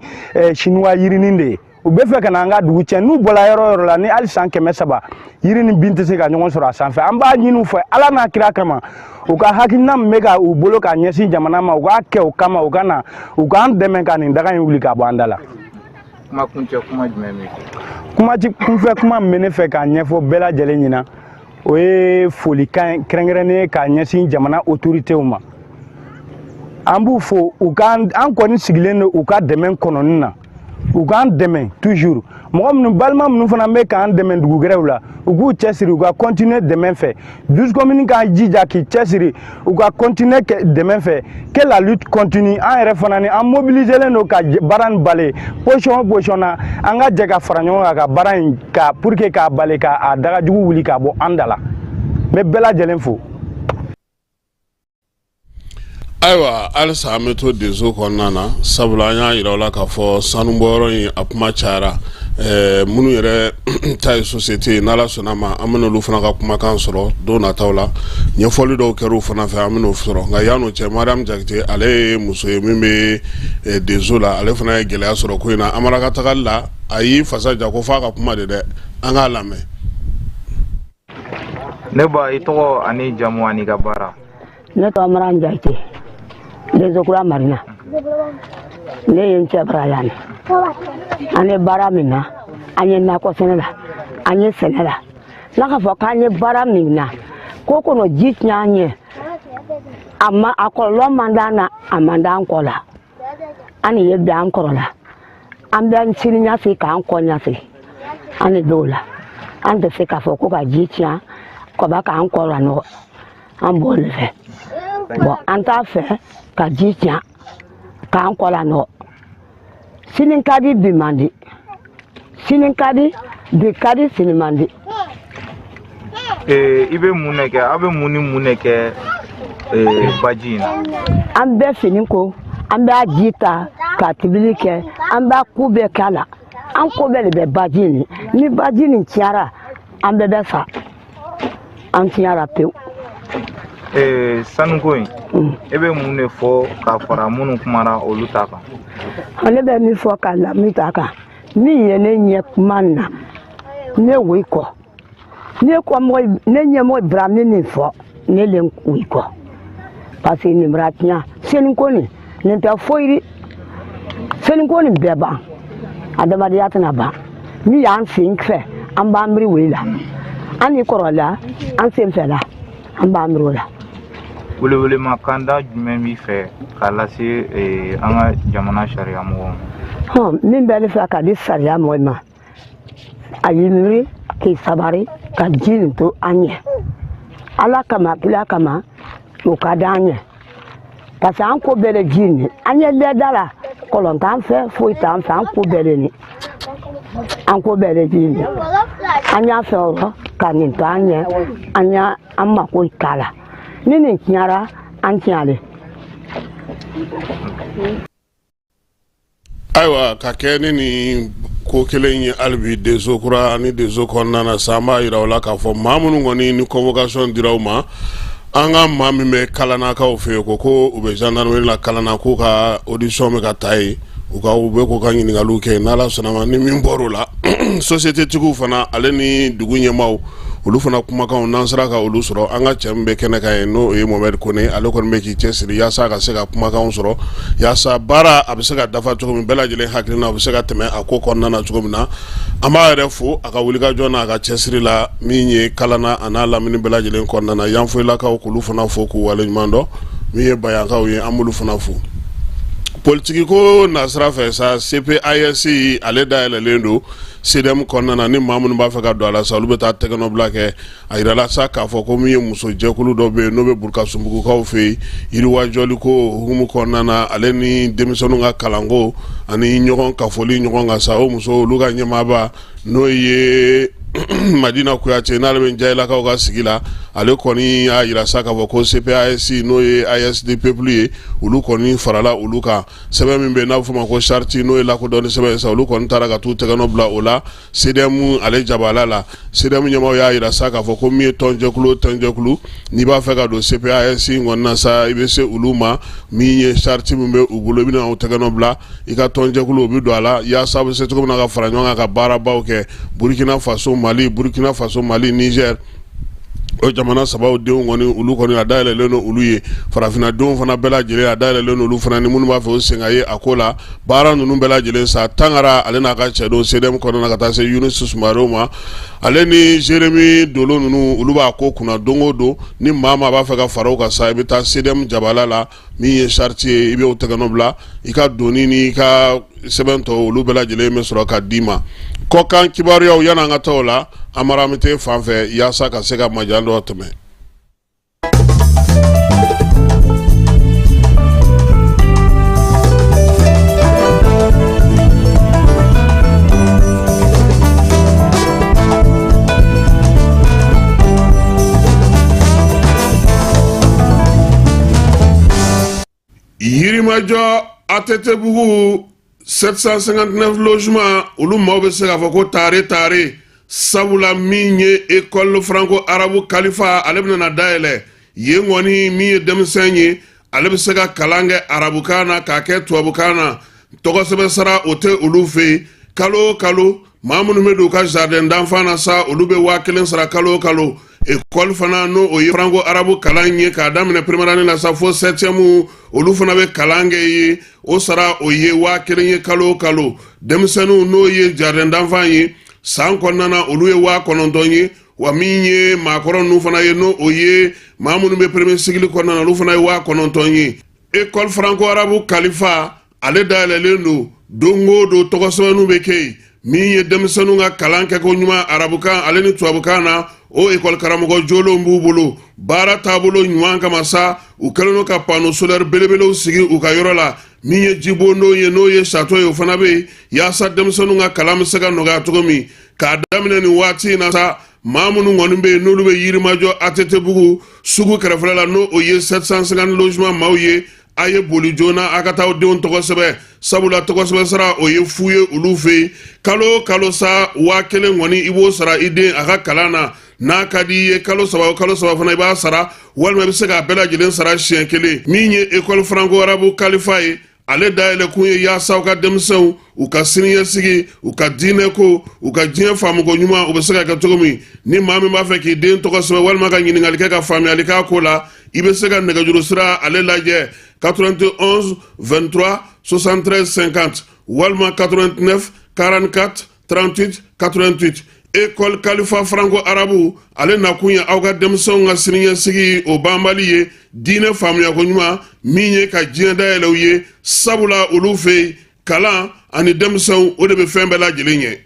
chinois yirinin de ye. U bɛ fɛ ka na an ka dugu tiɲɛ. N'u bɔra yɔrɔ o yɔrɔ la, ni hali san 300 yiri ni bin tɛ se ka ɲɔgɔn sɔrɔ a sanfɛ. An b'a ɲini u fɛ Ala n'a kira kama, u ka hakilina min bɛ ka u bolo k'a ɲɛsin jamana ma, u k'a kɛ o kama, u ka na u k'an dɛmɛ ka nin daga in wuli k'a bɔ an da la. Kuma kuncɛ kuma jumɛn b'i fɛ? Kuma kunfɛ kuma min bɛ ne fɛ k'a ɲɛfɔ bɛɛ lajɛlen ɲɛna, o ye folikan kɛrɛnkɛrɛnnen ye k'a ɲɛsin jamana autoritéw ma. An b'u fo, u k'an, an kɔni sigilen don u ka dɛmɛ kɔnɔni na, u k'an dɛmɛ toujours. Mɔgɔ minnu, balima minnu fana bɛ k'an dɛmɛ dugu wɛrɛw la, u k'u cɛsiri, u ka continuer dɛmɛ fɛ. 12 communes k'an jija k'i cɛsiri, u ka continuer dɛmɛ fɛ, que la lutte continue. An yɛrɛ fana ni an mobiliselen don ka baara nin bali position o position na, an ka jɛ ka fara ɲɔgɔn kan ka baara in ka pour que k'a bali, k'a dagajugu wuli k'a bɔ an da la. N bɛ bɛɛ lajɛlen fo. Ayiwa, halisa an bɛ to Dezo kɔnɔna na, sabula an y'a yira aw la k'a fɔ sanubɔyɔrɔ in a kuma cayara. Minnu yɛrɛ ta ye société ye, n'Ala sɔnna ma, an bɛna olu fana ka kumakan sɔrɔ don nataw la. Ɲɛfɔli dɔw kɛra u fana fɛ, an bɛn'o sɔrɔ. Nka yan'o cɛ, Mariam Jakite, ale ye muso ye min bɛ Dezo la, ale fana ye gɛlɛya sɔrɔ ko in na. Amara ka tagali la, a y'i fasa ja ko f'a ka kuma de dɛ, an k'a lamɛn. Ne ba, i tɔgɔ ani jamu ani ka baara? Ne tɔgɔ Mariam Jakite, Dezokura Marina. Ne ye n cɛ bara yan. An ye baara min na, an ye nakɔ sɛnɛ la, an ye sɛnɛ la. N'a ka fɔ k'an ye baara min na, ko kɔnɔ ji tiɲɛ an ye, a ma a kɔlɔlɔ man d'an na, a man d'an kɔ la. An ye bila an kɔrɔ la, an bɛ sini ɲɛsigi k'an kɔ ɲɛsigi, an de b'o la. An tɛ se k'a fɔ ko ka ji tiɲɛ kɔba k'an kɔ la nɔgɔ, an b'o de fɛ. Bon, an t'a fɛ ka ji tiɲɛ k'an kɔ la nɔgɔ. Sini ka di, bi man di. Sini ka di, bi ka di, sini man di. I bɛ mun de kɛ? Aw bɛ mun ni mun de kɛ baji in na? An bɛ fini ko, an b'a ji ta ka tibili kɛ, an b'a ko bɛɛ k'a la. An ko bɛɛ de bɛ baji nin. Ni baji nin cayara, an bɛɛ bɛ sa. An tiɲɛra pewu. Sanuko in, e bɛ mun de fɔ ka fara minnu kumara olu ta kan? Ne bɛ min fɔ ka lamini ta kan, min ye ne ɲɛ kuma na, ne woyi kɔ. Ne kɔmɔgɔ, ne ɲɛmɔgɔ Ibrahim nin fɔ, ne le woyi kɔ. Parce que nin bara tiɲɛ, seniko nin, nin tɛ foyi di. Seniko nin bɛɛ ban, adamadenya tɛna ban. Min y'an sen fɛ, an b'an miiri woyi la. An ni kɔrɔla, an sen fɛ la, an b'an miiri o la. Welewelema kanda jumɛn b'i fɛ k'a lase an ka jamana sariya mɔgɔw ma? Min bɛ ne fɛ k'a di sariya mɔgɔw ma, a y'i miiri k'i sabari ka ji nin to an ɲɛ. Ala kama, kila kama, o ka d'an ɲɛ. Parce que an ko bɛɛ de ji nin. An ye lɛda la, kɔlɔn t'an fɛ, foyi t'an fɛ, an ko bɛɛ de nin. An ko bɛɛ de ji nin. An y'a fɛ o rɔ ka nin to an ɲɛ, an y'a an mako k'a la. Ni nin tiɲɛra, an tiɲɛlen. Ayiwa, ka kɛ ni nin ko kelen ye halibi Deso kura ani Deso kɔnɔna na sa, an b'a yira u la k'a fɔ maa minnu kɔni ni convocation dira u ma, an ka maa min bɛ Kalanakaw fɛ yen, ko u bɛ gendarmerie la Kalana, k'u ka audition bɛ ka taa yen, u ka u bɛ k'u ka ɲininkaliw kɛ. N'Ala sɔnna ma, ni min bɔr'o la, société tigiw fana ale ni dugu ɲɛmaaw, olu fana kumakanw, n'an sera ka olu sɔrɔ. An ka cɛ min bɛ kɛnɛ kan yen, n'o ye Mohamed Kone, ale kɔni bɛ k'i cɛsiri yaasa ka se ka kumakanw sɔrɔ, yaasa baara a bɛ se ka dafa cogo min, bɛɛ lajɛlen hakilina a bɛ se ka tɛmɛ a ko kɔnɔna na cogo min na. An b'a yɛrɛ fo a ka wulikajɔ n'a ka cɛsiri la min ye Kalana a n'a lamini bɛɛ lajɛlen kɔnɔna na. Yanfoyilakaw, k'olu fana fo k'u waleɲuman dɔn. Min ye Bayankaw ye, an b'olu fana fo. Politiki ko nasira fɛ sa, CPAS ale dayɛlɛlen don CDM kɔnɔna na. Ni maa minnu b'a fɛ ka don a la sa, olu bɛ taa tɛgɛnɔbila kɛ. A yirala sa k'a fɔ ko min ye muso jɛkulu dɔ bɛ yen, n'o bɛ Burukasunbugukaw fɛ yen, yiriwajɔli ko hukumu kɔnɔna na, ale ni denmisɛnninw ka kalanko ani ɲɔgɔn kafoli ɲɔgɔn kan sa, o muso olu ka ɲɛmaaba, n'o ye Madina Kuyate, n'ale bɛ Njayilakaw ka sigi la, ale kɔni y'a yira sa k'a fɔ ko CPAS, n'o ye AES du peuple ye, olu kɔni farala olu kan. Sɛbɛn min bɛ yen n'a bɛ f'o ma ko charte, n'o ye lakodɔnni sɛbɛn ye sa, olu kɔni taara ka t'u tɛgɛnɔ bila o la CDM ale jabala la. CDM ɲɛmaaw y'a yira sa k'a fɔ ko min ye tɔnjɛkulu o tɔnjɛkulu, n'i b'a fɛ ka don CPAS in kɔni na sa, i bɛ se olu ma. Min ye charte min bɛ u bolo, i bɛna o tɛgɛnɔ bila, i ka tɔnjɛkulu o bɛ don a la, yaasa a bɛ se cogo min na ka fara ɲɔgɔn kan ka baarabaw kɛ. Burkina Faso, Mali, Burkina Faso, Mali, Niger, o jamana sabaw denw kɔni, olu kɔni a dayɛlɛlen don olu ye. Farafinna denw fana bɛɛ lajɛlen, a dayɛlɛlen don olu fana, ni minnu b'a fɛ o sen ka ye a ko la. Baara ninnu bɛɛ lajɛlen sa, Tangara ale n'a ka cɛdenw CDM kɔnɔna na, ka taa se Yunus Sumare ma, ale ni Jeremi Dolo ninnu, olu b'a ko kunna don o don. Ni maa maa b'a fɛ ka fara u kan sa, i bɛ taa CDM jabala la. Min ye charte ye, i bɛ o tɛgɛnɔ bila, i ka doni n'i ka sɛbɛn tɔ, olu bɛɛ lajɛlen bɛ sɔrɔ ka d'i ma. Kɔkan kibaruyaw, yan'an ka taa o la, Amaramite fan fɛ, yaasa ka se ka majan dɔ tɛmɛ. Yirimajɔ ATT-bugu 759 logement, olu maaw bɛ se k'a fɔ ko tare tare, sabula min ye école franco arabe Kalifa, ale bɛna na dayɛlɛ yen kɔni. Min ye denmisɛn ye, ale bɛ se ka kalan kɛ arabukan na k'a kɛ tubabukan na. Tɔgɔsɛbɛn sara o tɛ olu fɛ yen. Kalo o kalo, maa minnu bɛ don u ka jardin d'enfant na sa, olu bɛ 1000 sara kalo o kalo. École fana, n'o o ye franco arabe kalan ye, k'a daminɛ première année la sa fo septième, olu fana bɛ kalan kɛ yen. O sara o ye 1000 ye kalo o kalo. Denmisɛnninw, n'o ye jardin d'enfant ye, san kɔnɔna na, olu ye 9000 ye. Wa min ye maakɔrɔ ninnu fana ye, n'o o ye maa minnu bɛ premier cycle kɔnɔna na, olu fana ye 9000 ye. École franco arabe Kalifa, ale dayɛlɛlen don don o don, tɔgɔsɛbɛnninw bɛ kɛ yen. Min ye denmisɛnninw ka kalan kɛko ɲuman arabukan ale ni tubabukan na, o ekɔli karamɔgɔ jolenw b'u bolo. Baara taabolo ɲuman kama sa, u kɛlen don ka panneau solaire belebelew sigi u ka yɔrɔ la. Min ye jibondon ye, n'o ye château ye, o fana bɛ yen yaasa denmisɛnninw ka kalan bɛ se ka nɔgɔya cogo min. K'a daminɛ nin waati in na sa, maa minnu kɔni bɛ yen n'olu bɛ Yirimajɔ ATT-bugu sugu kɛrɛfɛla la, n'o o ye 750 logement maaw ye, a ye boli joona a ka taa aw denw tɔgɔ sɛbɛn, sabula tɔgɔ sɛbɛn sara o ye fu ye olu fɛ yen. Kalo o kalo sa, 1000 kɔni i b'o sara i den a ka kalan na. N'a ka di i ye, kalo 3 o kalo 3 fana i b'a sara, walima i bɛ se k'a bɛɛ lajɛlen sara siɲɛ kelen. Min ye école franco arabe Kalifa ye, ale dayɛlɛ kun ye yaasa u ka denmisɛnw u ka siniɲɛsigi, u ka diinɛ ko, u ka diɲɛ faamuko ɲuman, u bɛ se ka kɛ cogo min. Ni maa min b'a fɛ k'i den tɔgɔ sɛbɛn walima ka ɲininkali kɛ ka faamuyali k'a ko la, i bɛ se ka nɛgɛjuru sira ale lajɛ: 91 23 73 50 walima 89 44 38 88. École Kalifa franco arabe, ale nakun ye aw ka denmisɛnw ka siniɲɛsigi o banbali ye, diinɛ faamuyako ɲuman min ye ka diɲɛ dayɛlɛ u ye, sabula olu fɛ yen kalan ani denmisɛnw o de bɛ fɛn bɛɛ lajɛlen ɲɛ.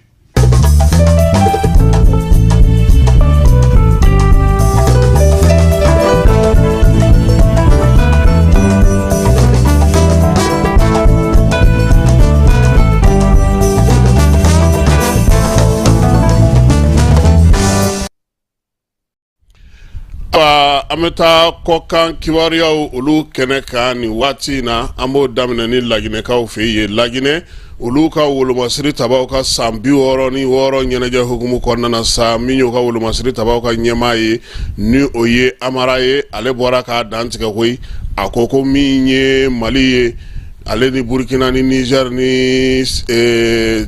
An bɛ taa kɔkan kibaruyaw olu kɛnɛ kan nin waati in na. An b'o daminɛ ni Laginɛkaw fɛ yen. Laginɛ, olu ka wolomasiri tabaw ka san 66 ɲɛnajɛ hukumu kɔnɔna na sa, min y'u ka wolomasiri tabaw ka ɲɛmaa ye, ni o ye Amara ye, ale bɔra k'a dantigɛ koyi. A ko ko min ye Mali ye, ale ni Burukina ni Niger ni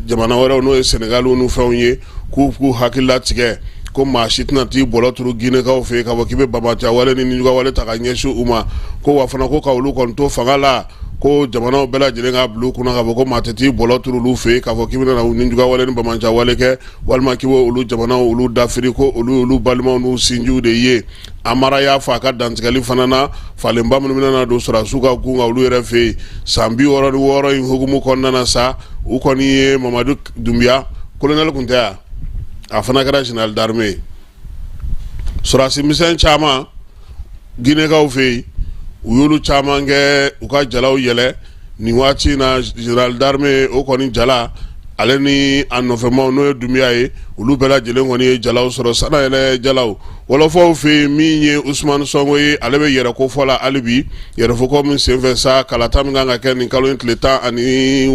jamana wɛrɛw, n'o ye Senegal ni fɛnw ye, k'u k'u hakili latigɛ ko maa si tɛna t'i bɔlɔ turu Ginɛkaw fɛ yen k'a fɔ k'i bɛ banbaanci wale ni nijuguya wale ta ka ɲɛsin u ma. Ko wa fana ko ka olu kɔni to fanga la, ko jamanaw bɛɛ lajɛlen k'a bila u kunna k'a fɔ ko maa tɛ t'i bɔlɔ turu olu fɛ yen k'a fɔ k'i bɛna nijuguya wale ni banbaanci wale kɛ, walima k'i b'olu olu jamanaw olu dafiri, ko olu olu balimaw n'u sinjiw de ye. Amara y'a fɔ a ka dantigɛli fana na, falenba minnu bɛna don sɔrɔdasiw ka gun kan olu yɛrɛ fɛ yen san 66 in hukumu kɔnɔna na sa, u kɔni ye Mamadu Dunbiya, colonel tun tɛ yan, a fana kɛra général d'armée ye. Sɔrɔdasi misɛn caman Ginɛkaw fɛ yen, u y'olu caman kɛ u ka jalaw yɛlɛ nin waati in na. Général d'armée o kɔni jala, ale ni a nɔfɛmaw, n'o ye Dunbiya ye, olu bɛɛ lajɛlen kɔni ye jalaw sɔrɔ, sanayɛlɛ jalaw. Wɔlɔfɔw fɛ yen, min ye Usumani Sɔnko ye, ale bɛ yɛrɛ kofɔ la hali bi. Yɛrɛfɔkɔ min senfɛ sa, kalata min kan ka kɛ nin kalo in tile 17,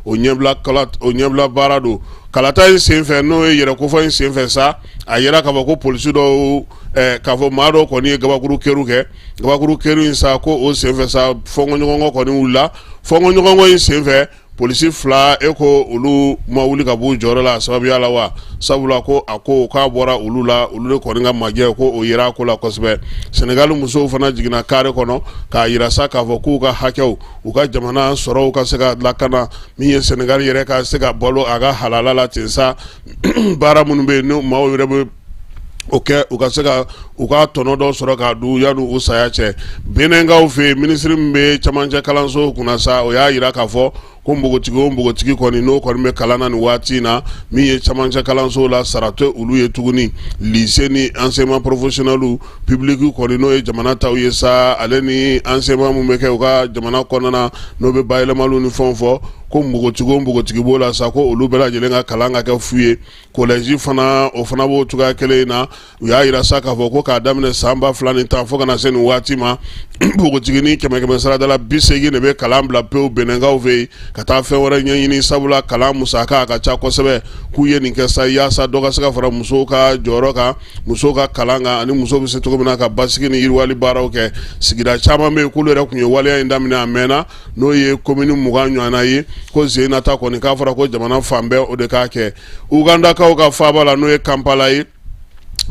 o ɲɛbila baara don. Kalata in senfɛ, n'o ye yɛrɛ kofɔ in senfɛ sa, a yira k'a fɔ ko polisi dɔw, k'a fɔ maa dɔw kɔni ye gabakuru keru kɛ. Gabakuru keru in sa, ko o senfɛ sa, fɔnkɔɲɔgɔnkɔ kɔni wulila. Fɔnkɔɲɔgɔnkɔ in senfɛ, polisi 2 e ko olu ma wuli ka b'u jɔyɔrɔ la a sababuya la wa, sabula ko a ko k'a bɔra olu la, olu de kɔni ka majɛ ko o yera a ko la kosɛbɛ. Senegali musow fana jiginna kare kɔnɔ k'a yira sa k'a fɔ k'u ka hakɛw, u ka jamana sɔrɔw ka se ka lakana, min ye Senegali yɛrɛ ka se ka balo a ka halala la ten sa. Baara minnu bɛ yen, ni maaw yɛrɛ bɛ o kɛ, u ka se ka u ka tɔnɔ dɔ sɔrɔ k'a dun yanni u saya cɛ. Benɛnkaw fɛ yen, minisiri min bɛ camancɛ kalanso kunna sa, o y'a yira k'a fɔ ko npogotigi o npogotigi kɔni n'o kɔni bɛ kalan na nin waati in na, min ye camancɛ kalanso la, sara tɛ olu ye tuguni. Lycée ni enseignement professionnel public kɔni, n'o ye jamana taw ye sa, ale ni enseignement min bɛ kɛ u ka jamana kɔnɔna na, n'o bɛ bayɛlɛmaliw ni fɛnw fɔ, ko npogotigi o npogotigi b'o la sa, ko olu bɛɛ lajɛlen ka kalan ka kɛ fu ye. Collège fana, o fana b'o cogoya kelen in na. U y'a yira sa k'a fɔ ko k'a daminɛ san 2010 fo ka na se nin waati ma, npogotiginin kɛmɛ kɛmɛ sarada la 80 de bɛ kalan bila pewu Benɛnkaw fɛ yen ka taa fɛn wɛrɛ ɲɛɲini, sabula kalan musaka a ka ca kosɛbɛ. K'u ye nin kɛ sa yaasa dɔ ka se ka fara musow ka jɔyɔrɔ kan, musow ka kalan kan, ani muso bɛ se cogo min na ka basigi ni yiriwali baaraw kɛ. Sigida caman bɛ yen k'olu yɛrɛ tun ye waleya in daminɛ a mɛnna, n'o ye komini 20 ɲɔgɔnna ye. Ko sen na ta kɔni, k'a fɔra ko jamana fan bɛɛ o de k'a kɛ. Ugandakaw ka faaba la, n'o ye Kampala ye,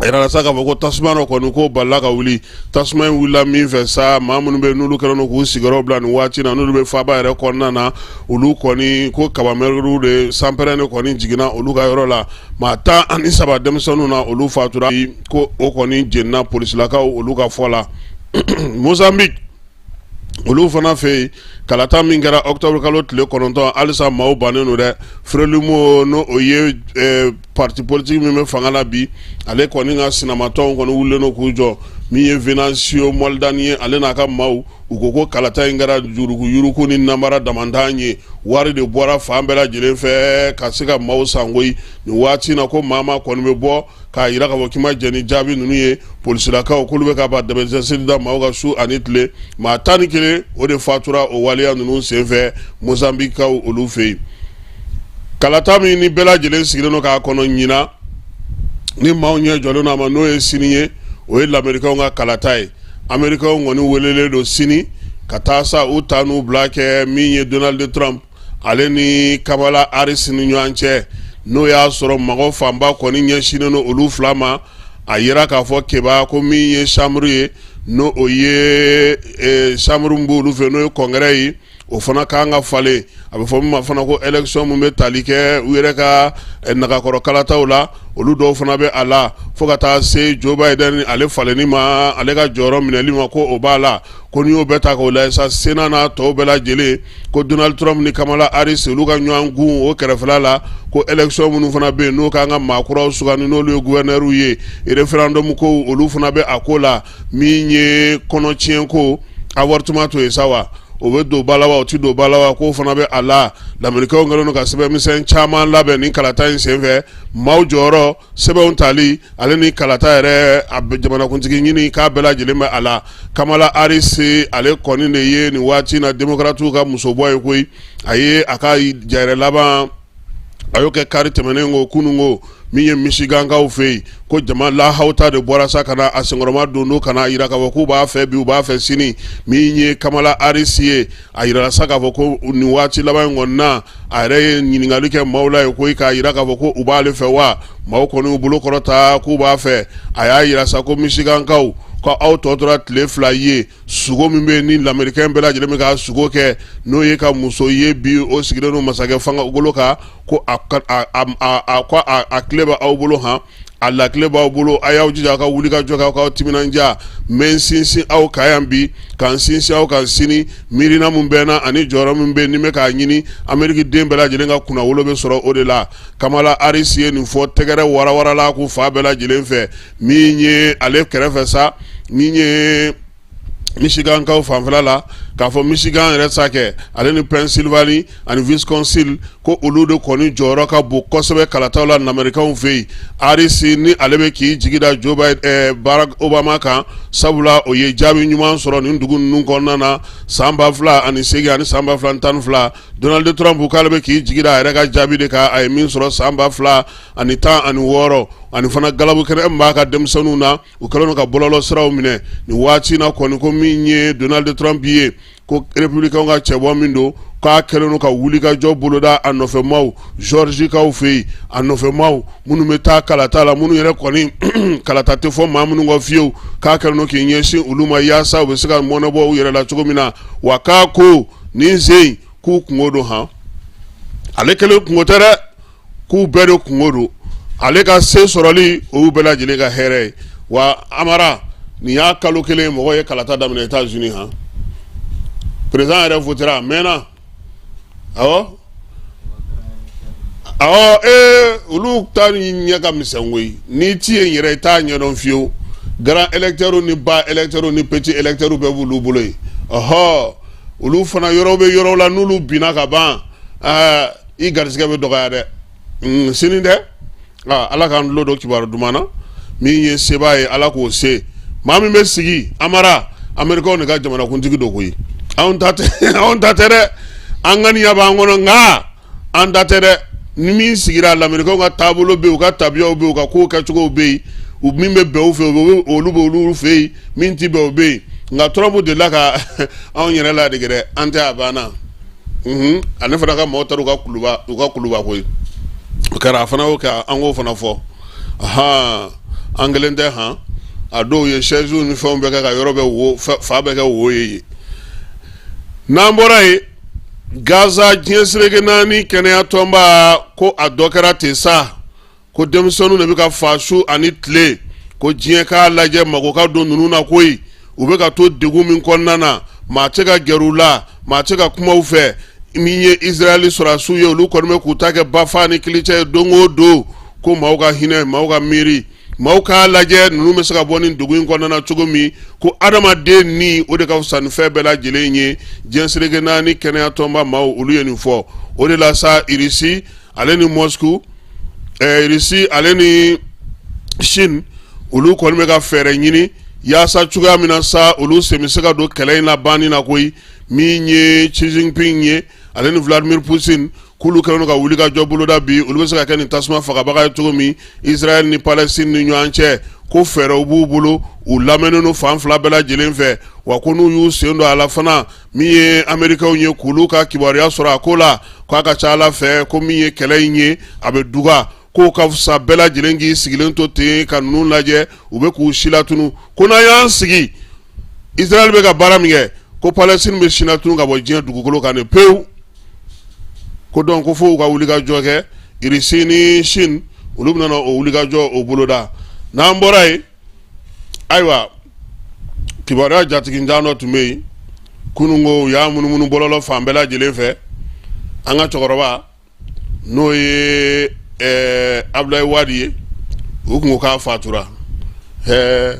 a yirala sa k'a fɔ ko tasuma dɔ kɔni ko balila ka wuli. Tasuma in wulila min fɛ sa, maa minnu bɛ n'olu kɛlen don k'u sigiyɔrɔ bila nin waati na, n'olu bɛ faaba yɛrɛ kɔnɔna na, olu kɔni ko kabamɛriw de sanpɛrɛn de kɔni jiginna olu ka yɔrɔ la. Maa 13 denmisɛnninw na, olu fatura, ko o kɔni jenina polisilakaw olu ka fɔ la. Mozambique olu fana fɛ yen, kalata min kɛra octobre kalo tile 9, halisa maaw bannen don dɛ. Frelimo, n'o o ye parti politique min bɛ fanga la bi, ale kɔni ka sinamatɔnw kɔni wulilen don k'u jɔ. Min ye Venancio Mondlane ye, ale n'a ka maaw, u ko ko kalata in kɛra yuruguyurugu ni namara damantan ye. Wari de bɔra fan bɛɛ lajɛlen fɛ ka se ka maaw san koyi. Nin waati na, ko maa maa kɔni bɛ bɔ k'a jira k'a fɔ k'i ma jɛn ni jaabi ninnu ye, polisilakaw k'olu bɛ ka ba dɛmɛsiri da maaw kan su ani tile. Maa 11, o de fatura o waleya ninnu senfɛ Mozambikaw olu fɛ yen. Kalata min ni bɛɛ lajɛlen sigilen don k'a kɔnɔ ɲinan, ni maaw ɲɛ jɔlen don a ma, n'o ye sini ye, o ye lamerikɛnw ka kalata ye. Amerikɛnw kɔni welelen don sini ka taa sa u ta n'u bila kɛ min ye Donald Trump ale ni Kamala Harris ni ɲɔgɔn cɛ, n'o y'a sɔrɔ mɔgɔ fanba kɔni ɲɛsinnen don olu fila ma. A yira k'a fɔ keba ko min ye chambre ye, n'o o ye chambre min b'olu fɛ, n'o ye congrès ye, o fana ka kan ka falen. A bɛ fɔ min ma fana ko élection min bɛ tali kɛ u yɛrɛ ka nagakɔrɔ kalataw la, olu dɔw fana bɛ a la, fo ka taa se Joe Biden ale falenni ma, ale ka jɔyɔrɔ minɛli ma, ko o b'a la. Ko n'i y'o bɛɛ ta k'o lajɛ sa, Sénat n'a tɔw bɛɛ lajɛlen, ko Donald Trump ni Kamala Harris olu ka ɲɔgɔn gun o kɛrɛfɛla la, ko élection minnu fana bɛ yen, n'o kan ka maa kuraw sugandi, n'olu ye gouverneur ye, référendum ko olu fana bɛ a ko la. Min ye kɔnɔtiɲɛ ko avortement to ye sa wa, o bɛ don ba la wa, o tɛ don ba la wa, k'o fana bɛ a la. Lamerikɛnw kɛlen don ka sɛbɛnmisɛn caman labɛn nin kalata in senfɛ, maaw jɔyɔrɔ sɛbɛnw tali, ale ni kalata yɛrɛ a jamanakuntigi ɲini, k'a bɛɛ lajɛlen bɛ a la. Kamala Harris, ale kɔni de ye nin waati na démocratew ka musobɔ ye koyi. A ye a ka jayɛrɛ laban, a y'o kɛ kari tɛmɛnen ko kunun ko min ye Michigankaw fɛ yen, ko jama lahawuta de bɔra sa ka na a senkɔrɔma don ka na jira k'a fɔ k'u b'a fɛ bi, u b'a fɛ sini. Min ye Kamala Harris ye, a jirala sa k'a fɔ ko nin waati laban in kɔni na, a yɛrɛ ye ɲininkali kɛ maaw la ye koyi, k'a jira k'a fɔ ko u b'ale fɛ wa. Maaw kɔni y'u bolo kɔrɔta k'u b'a fɛ. A y'a jira sa ko Michigankaw, ko aw tɔ tora tile 2 ye. Sugo min bɛ ni lamerikɛn bɛɛ lajɛlen bɛ ka sugo kɛ, n'o ye ka muso ye bi o sigilen don masakɛ fanga golo kan, ko a tile bɛ aw bolo, han, a lakile b'aw bolo. A y'aw jija aw ka wuli ka jɔ kɛ, aw k'aw timinandiya. N bɛ n sinsin aw kan yan bi, ka n sinsin aw kan sini. Miirina min bɛ n na ani jɔyɔrɔ min bɛ ni bɛ k'a ɲini, Ameriki den bɛɛ lajɛlen ka kunnawolo bɛ sɔrɔ o de la. Kamala Harris ye nin fɔ, tɛgɛrɛ warawarala k'u fa bɛɛ lajɛlen fɛ. Min ye ale kɛrɛfɛ sa, min ye Michigankaw fanfɛla la, k'a fɔ Michigan yɛrɛ sa kɛ, ale ni Pennsylvanie ani Wisconsin, ko olu de kɔni jɔyɔrɔ ka bon kosɛbɛ kalataw la lamerikɛnw fɛ yen. Harris ni ale bɛ k'i jigi da Joe Biden, Barack Obama kan, sabula o ye jaabi ɲuman sɔrɔ nin dugu ninnu kɔnɔna na san 2008 ani san 2012. Donald Trump k'ale bɛ k'i jigi da a yɛrɛ ka jaabi de kan, a ye min sɔrɔ san 2016, ani fana galabu kɛnɛ min b'a ka denmisɛnninw na, u kɛlen don ka bɔlɔlɔ siraw minɛ nin waati na kɔni. Ko min ye Donald Trump ye, ko républicain ka cɛbɔ min don, k'a kɛlen don ka wulikajɔ boloda a nɔfɛmaw Georgikaw fɛ yen, a nɔfɛmaw minnu bɛ taa kalata la, minnu yɛrɛ kɔni kalata tɛ fɔ maa minnu kɔ fiyewu, k'a kɛlen don k'i ɲɛsin olu ma yaasa u bɛ se ka mɔnɛ bɔ u yɛrɛ la cogo min na. Wa k'a ko nin sen k'u kunko don, han, ale kelen kunko tɛ dɛ, k'u bɛɛ de kunko don. Ale ka se sɔrɔli, o y'u bɛɛ lajɛlen ka hɛrɛ ye. Wa Amara, nin y'a kalo kelen mɔgɔ ye kalata daminɛ États-Unis, han, président yɛrɛ votera a mɛnna. Awɔ, awɔ, ee, olu ta ni ɲɛ ka misɛn koyi. N'i ti yen yɛrɛ, i t'a ɲɛdɔn fiyewu. Grand électeur ni bas électeur ni petit électeur bɛɛ b'olu bolo yen. Ɔhɔ, olu fana yɔrɔ bɛ yɔrɔ la, n'olu binna ka ban, ɛɛ, i garisɛgɛ bɛ dɔgɔya dɛ. Sini dɛ, Ala k'an tulo don kibaru duman na. Min ye sebaa ye, Ala k'o se maa min bɛ sigi. Amara, Amerikaw de ka jamanakuntigi don koyi. Anw ta tɛ, anw ta tɛ dɛ. An ŋaniya b'an kɔnɔ, nka an ta tɛ dɛ. Ni min sigira, lamerikaw ka taabolo bɛ yen, u ka tabiyaw bɛ yen, u ka kow kɛcogow bɛ yen. U min bɛ bɛn u fɛ, olu bɛ olu fɛ yen, min tɛ bɛn, o bɛ yen. Nka Trump delila ka anw yɛrɛ ladege dɛ, an tɛ a banna. Ale fana ka maaw taara u ka kuluba koyi. O kɛra, a fana y'o kɛ, an k'o fana fɔ. Ahan, an kelen tɛ, han. A dɔw ye chaise ni fɛnw bɛɛ kɛ ka yɔrɔ bɛ wo fa bɛɛ kɛ wo ye. N'an bɔra yen, Gaza, diɲɛ seleke naani kɛnɛya tɔnba ko a dɔ kɛra ten sa, ko denmisɛnninw de bɛ ka fa su ani tile, ko diɲɛ k'a lajɛ, mago ka don ninnu na koyi. U bɛ ka to degun min kɔnɔna na, maa tɛ ka gɛrɛ u la, maa tɛ ka kuma u fɛ. Min ye Israɛl sɔrɔdasiw ye, olu kɔni bɛ k'u ta kɛ bafa ni kilicɛ ye don o don, ko maaw ka hinɛ, maaw ka miiri. Maaw k'a lajɛ ninnu bɛ se ka bɔ nin dugu in kɔnɔna na cogo min, ko adamaden ni o de ka fisa ni fɛn bɛɛ lajɛlen ye. Diɲɛ seleke naani kɛnɛya tɔnba maaw, olu ye nin fɔ. O de la sa, Irisi ale ni Moscou, Irisi ale ni Chine, olu kɔni bɛ ka fɛɛrɛ ɲini yaasa cogoya min na sa, olu sen bɛ se ka don kɛlɛ in na banni na koyi. Min ye Xi Jinping ye, ale ni Vladimir Poutine, k'olu kɛlen don ka wuli ka jɔ boloda bi, olu bɛ se ka kɛ nin tasuma fagabaga ye cogo min Israël ni Palestine ni ɲɔgɔn cɛ. Ko fɛɛrɛw b'u bolo, u lamɛnnen don fan fila bɛɛ lajɛlen fɛ, wa ko n'u y'u sen don a la fana, min ye Américains ye, k'olu ka kibaruya sɔrɔ a ko la, k'a ka ca Ala fɛ ko min ye kɛlɛ in ye, a bɛ duga. K'o ka fisa bɛɛ lajɛlen k'i sigilen to ten ka ninnu lajɛ, u bɛ k'u silatunu. Ko n'an y'an sigi, Israël bɛ ka baara min kɛ, ko Palestine bɛ silatunu ka bɔ diɲɛ dugukolo kan de pewu. Ko donc ko fo u ka wulikajɔ kɛ. Irisi ni Chine, olu bɛna o wulikajɔ o boloda. N'an bɔra yen, ayiwa, kibaruya jatiginjan dɔ tun bɛ yen kununko, u y'a munumunu bɔlɔlɔ fan bɛɛ lajɛlen fɛ. An ka cɛkɔrɔba, n'o ye Abdoulaye Wade ye, u tun ko k'a fatura. Ɛɛ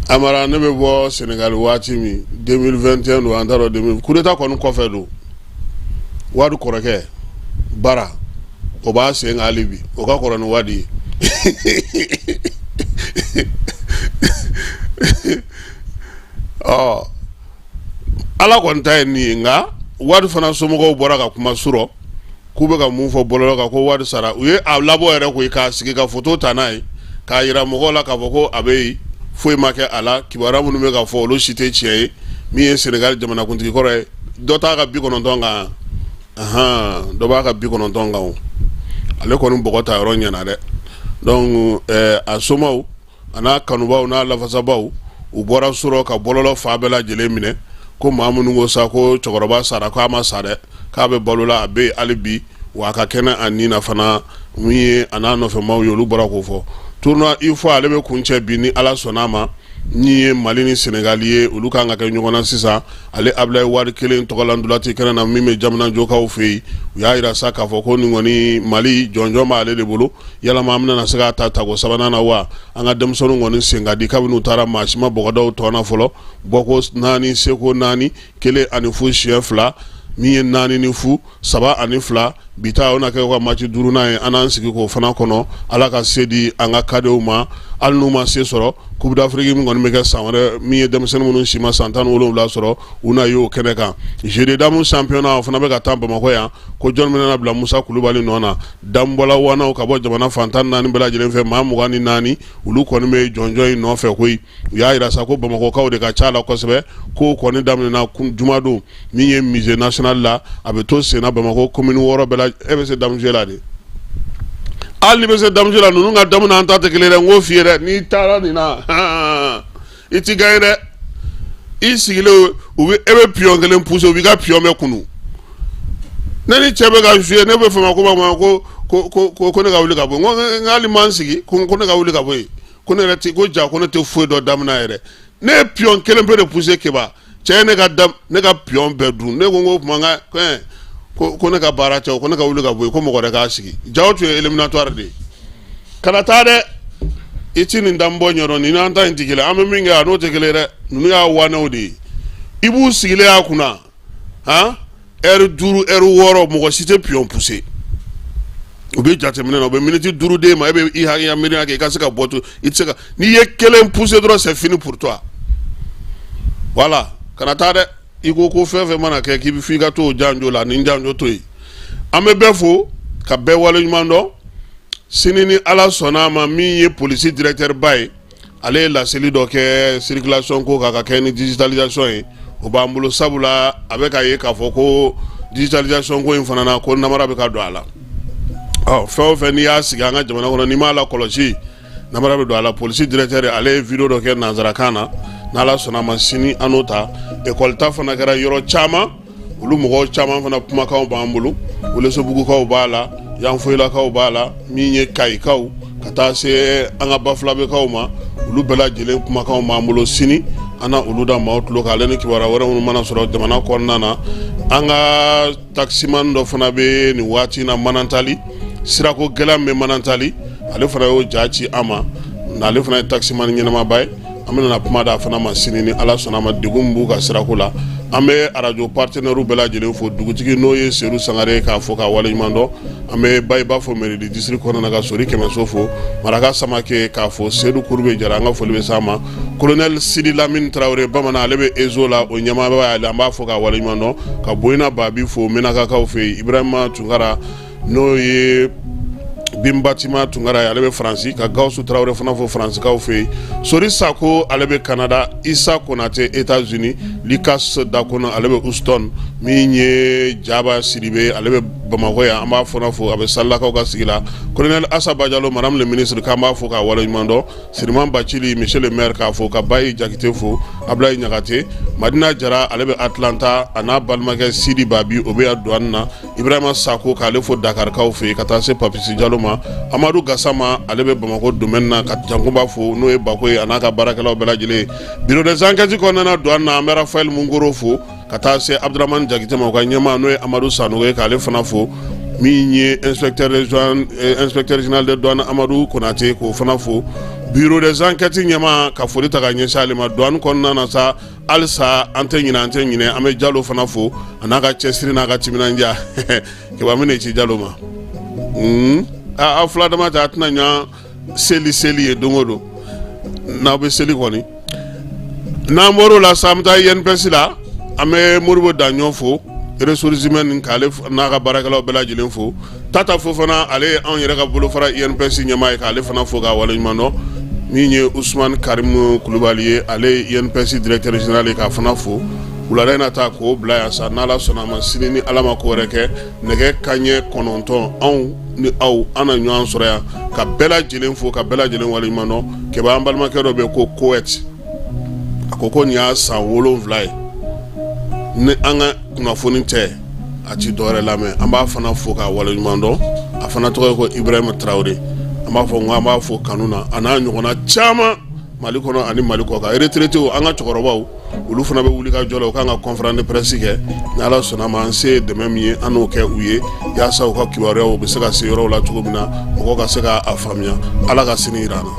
Amara, ne bɛ bɔ Sénégal waati min, 2021 don, an t'a dɔn, coup d'état kɔni kɔfɛ don. Wade kɔrɔkɛ Bara, o b'a sen kan hali bi, o ka kɔrɔ ni Wade ye. Ɔ Ala kɔni ta ye nin ye. Nka Wade fana somɔgɔw bɔra ka kuma surɔ k'u bɛ ka mun fɔ bɔlɔlɔ kan ko Wade sara. U ye a labɔ yɛrɛ koyi, k'a sigi ka foto ta n'a ye k'a yira mɔgɔw la k'a fɔ ko a bɛ yen, foyi ma kɛ a la. Kibaruya minnu bɛ ka fɔ, olu si tɛ tiɲɛ ye. Min ye Senegali jamanakuntigi kɔrɔ ye, dɔ t'a ka 90 kan, ahan, dɔ b'a ka 90 kan. O ale kɔni bɔgɔ ta yɔrɔ ɲɛna dɛ. Donc a somaw a n'a kanubaw n'a lafasabaw, u bɔra surɔ ka bɔlɔlɔ fan bɛɛ lajɛlen minɛ, ko maa minnu ko sa ko cɛkɔrɔba sara, k'a ma sa dɛ, k'a bɛ balo la, a bɛ yen hali bi, wa a ka kɛnɛ a ni na fana. Min ye a n'a nɔfɛmaw ye, olu bɔra k'o fɔ. Tournoi UFOA, ale bɛ kuncɛ bi ni Ala sɔnna a ma. Min ye Mali ni Senegali ye, olu kan ka kɛ ɲɔgɔn na sisan. Ale Abdoulaye Wade kelen tɔgɔla ntolaci kɛnɛ na min bɛ Diamniadio-kaw fɛ yen, u y'a jira sa k'a fɔ ko nin kɔni Mali jɔnjɔn b'ale de bolo. Yalama an bɛna se k'a ta tako sabanan na wa? An ka denmisɛnninw kɔni sen ka di kabini u taara, maa si ma bɔgɔ da u tɔn na fɔlɔ. Bɔko 4, seko 4, 1-0 siɲɛ 2, min ye 4-0, 3-2. Bi ta o na kɛ u ka match duurunan ye. An n'an sigi k'o fana kɔnɔ. Ala ka se di an ka cadetw ma, hali n'u ma se sɔrɔ Coupe d'Afrique min kɔni bɛ kɛ san wɛrɛ, min ye denmisɛnnin minnu si ma san 17 sɔrɔ, u na ye o kɛnɛ kan. Jeu de dames championnat, o fana bɛ ka taa Bamakɔ yan. Ko jɔn bɛna bila Musa Kulubali nɔ na? Damubɔla wanaw ka bɔ jamana fan 14 bɛɛ lajɛlen fɛ, maa 24, olu kɔni bɛ jɔnjɔn in nɔfɛ koyi. U y'a jira sa ko Bamakɔkaw de ka ca la kosɛbɛ. Ko kɔni daminɛna jumadon min ye musée national la, a bɛ to senna Bamakɔ commune 6 bɛɛ la. E bɛ se dame jouer la de? Hali n'i bɛ se dame jouer la, ninnu ka dame n'an ta tɛ kelen dɛ. N k'o f'i ye dɛ, n'i taara nin na, i ti gagner dɛ. I sigilen, u bɛ e bɛ pion kelen pousser, u b'i ka pion bɛɛ kunu. Ne ni cɛ bɛ ka jouer, ne bɛ fɛ ko ma ko ko ko ko ne ka wuli ka bɔ yen. N ko n hali ma n sigi ko ko ne ka wuli ka bɔ yen, ko ne yɛrɛ ti ko ja ko ne tɛ foyi dɔn dame na yɛrɛ. Ne ye pion kelen pe de pousser, Keba cɛ ye ne ka pion bɛɛ dun. Ne ko n ko tuma n ka ko ko ne ka baara tɛ o, ko ne ka wuli ka bɔ yen, ko mɔgɔ wɛrɛ k'a sigi. Ja o tun ye éliminatoire de ye. Kana taa dɛ, i ti nin dame bɔ ɲɛdɔn. Nin n'an ta in tɛ kelen, an bɛ min kɛ a n'o tɛ kelen dɛ. Ninnu y'a wanɛw de ye. I b'u sigilen y'a kunna han, heure 5, heure 6, mɔgɔ si tɛ pion pousser. U bɛ jateminɛ na, u bɛ miniti 5 d'e ma, e bɛ i hakili miiriya kɛ i ka se ka bɔ to. I tɛ se ka, n'i ye kelen pousser dɔrɔn, c'est fini pour toi. Voilà, kana taa dɛ. I ko ko fɛn fɛn mana kɛ k'i bɛ f'i ka to o janjo la, ni janjo to yen. An bɛ bɛɛ fo ka bɛɛ waleɲuman dɔn. Sini ni Ala sɔnna a ma, min ye polisi directeur ba ye, ale ye laseli dɔ kɛ circulation ko kan ka kɛ ni digitalisation ye, o b'an bolo. Sabula a bɛ ka ye k'a fɔ ko digitalisation ko in fana na, ko namara bɛ ka don a la. Ɔ fɛn o fɛn n'i y'a sigi an ka jamana kɔnɔ, n'i m'a lakɔlɔsi, namara bɛ don a la. Polisi directeur, ale ye video dɔ kɛ nanzarakan na. N'Ala sɔnna a ma, sini an n'o ta. École ta fana kɛra yɔrɔ caman, olu mɔgɔw caman fana kumakanw b'an bolo. Welesebugukaw b'a la, Yanfoyilakaw b'a la, min ye Kayikaw ka taa se an ka Bafulabekaw ma, olu bɛɛ lajɛlen kumakanw b'an bolo. Sini an na olu da maaw tulo kan, ale ni kibaruya wɛrɛ minnu mana sɔrɔ jamana kɔnɔna na. An ka taximan dɔ fana bɛ nin waati na Manantali, Sirako gɛlɛya min bɛ Manantali, ale fana y'o ja ci an ma, ale fana ye taximan ɲɛnamaba ye. An bɛna kuma d'a fana ma sini ni Ala sɔnna a ma, degun min b'u ka sirako la. An bɛ arajo partenaires bɛɛ lajɛlen fo, dugutigi n'o ye Sedu Sangare k'a fo k'a waleɲuman dɔn. An bɛ Bayiba fo mairie du district kɔnɔna na, ka Sori Kɛmɛso fo, Maraka Samake k'a fo, Sedu Kurube Jara, an ka foli bɛ s'a ma. Colonel Sidi Lamine Tarawele bamanan, ale bɛ EZO la, o ɲɛmaaba y'ale, an b'a fo k'a waleɲuman dɔn. Ka Boyina Babi fo Menakakaw fɛ yen, Ibrahima Tunkara n'o ye Binbatima Tunkara ye, ale bɛ Faransi. Ka Gawusu Tarawele fana fo Faransikaw fɛ yen. Sori Sako, ale bɛ Canada. Isa Konate, États-Unis. Likas Dakono, ale bɛ Houston. Min ye Jaba Sidibe, ale bɛ Bamakɔ yan, an b'a fana fo, a bɛ Salilakaw ka sigi la. Colonel Asa Bajalo, madame le ministre, k'an b'a fo k'a waleɲuman dɔn. Siriman Bacili, monsieur le maire, k'a fo. Ka Bayi Jakite fo, Abulayi Ɲagate, Madina Jara, ale bɛ Atlanta, a n'a balimakɛ Sidi Babi, o bɛ yan douane na. Ibrahima Sako, k'ale fo Dakarikaw fɛ yen, ka taa se Papisi Jalo ma. Amadu Gasama, ale bɛ Bamakɔ domaine na, ka Jankunba fo, n'o ye Bako ye, a n'a ka baarakɛlaw bɛɛ lajɛlen. Bureau des enquêtes kɔnɔna na, douane na, an bɛ Rafael Mungoro fo, ka taa se Abdramane Jakite ma, u ka ɲɛmaa n'o ye Amadu Sanogo ye, k'ale fana fo. Min ye inspecteur général de douane Amadu Konate, k'o fana fo. Bureau des enquêtes ɲɛmaa, ka foli ta ka ɲɛsin ale ma douane kɔnɔna na sa. Halisa an tɛ ɲinɛ, an tɛ ɲinɛ, an bɛ Jalo fana fo, a n'a ka cɛsiri n'a ka timinandiya. Keba min ci Jalo ma, aw fila dama tɛ, a tɛna ɲa seli seli ye don o don n'aw bɛ seli kɔni. N'an bɔr'o la sa, an bɛ taa INPS la, an bɛ Moribo Daɲɔ fo, ressources humaines, k'ale n'a ka baarakɛlaw bɛɛ lajɛlen fo. Tata Fofana, ale ye anw yɛrɛ ka bolofara INPS ɲɛmaa ye, k'ale fana fo k'a waleɲuman dɔn. Min ye Usumani Karimu Kulubali ye, ale ye INPS directeur général ye, k'a fana fo. Wulada in na ta k'o bila yan sa, n'Ala sɔnna a ma, sini ni Ala ma ko wɛrɛ kɛ, nɛgɛ kanɲɛ 9, anw ni aw an na ɲɔgɔn sɔrɔ yan. Ka bɛɛ lajɛlen fo, ka bɛɛ lajɛlen waleɲuman dɔn. Keba, an balimakɛ dɔ bɛ yen ko Kowɛti, a ko nin y'a san 7 ye ni an ka kunnafoni tɛ, a ti dɔwɛrɛ lamɛn. An b'a fana fo k'a waleɲuman dɔn. A fana tɔgɔ ye ko Ibrahima Tarawele. An b'a fɔ n ko an b'a fo kanu na, a n'a ɲɔgɔnna caman Mali kɔnɔ ani Mali kɔkan. Retraités, an ka cɛkɔrɔbaw, olu fana bɛ wuli ka jɔ la, u kan ka conférence de presse kɛ. Ni Ala sɔnna ma, an se ye dɛmɛ min ye, an n'o kɛ u ye, yaasa u ka kibaruyaw bɛ se ka se yɔrɔw la cogo min na, mɔgɔw ka se k'a faamuya. Ala ka sini jira an na.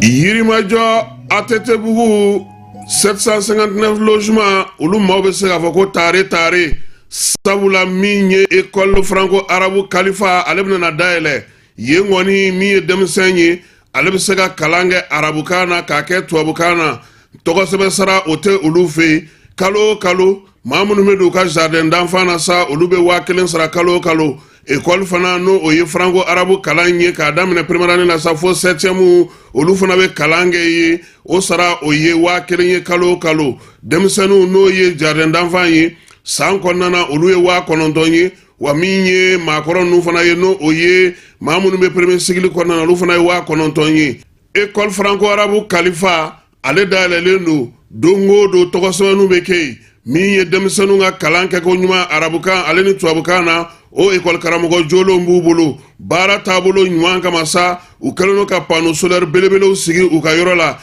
Yirimajɔ ATT bugu 759 logement, olu maaw bɛ se k'a fɔ ko tare tare, sabula min ye école franco arabe Kalifa, ale bɛna dayɛlɛ yen kɔni. Min ye denmisɛn ye, ale bɛ se ka kalan kɛ arabukan na k'a kɛ tubabukan na. Tɔgɔsɛbɛn sara o tɛ olu fɛ yen. Kalo o kalo, maa minnu bɛ don u ka jardin d'enfant na sa, olu bɛ 1000 sara kalo o kalo. École fana, n'o o ye franco arabe kalan ye, k'a daminɛ première année la sa fo septième, olu fana bɛ kalan kɛ ye, o sara o ye 1000 ye kalo o kalo. Denmisɛnninw, n'o ye jardin d'enfant ye, san kɔnɔna na, olu ye 9000 ye. Wa min ye maakɔrɔ ninnu fana ye, n'o o ye maa minnu bɛ premier cycle kɔnɔna na, olu fana ye 9000 ye. École franco arabe Kalifa, ale dayɛlɛlen don. Don o don tɔgɔsɛbɛnninw bɛ kɛ yen. Min ye denmisɛnninw ka kalan kɛko ɲuman arabukan ale ni tubabukan na, o ekɔli karamɔgɔ jolenw b'u bolo. Baara taabolo ɲuman kama sa, u kɛlen don ka panneau solaire belebelew sigi u ka yɔrɔ la.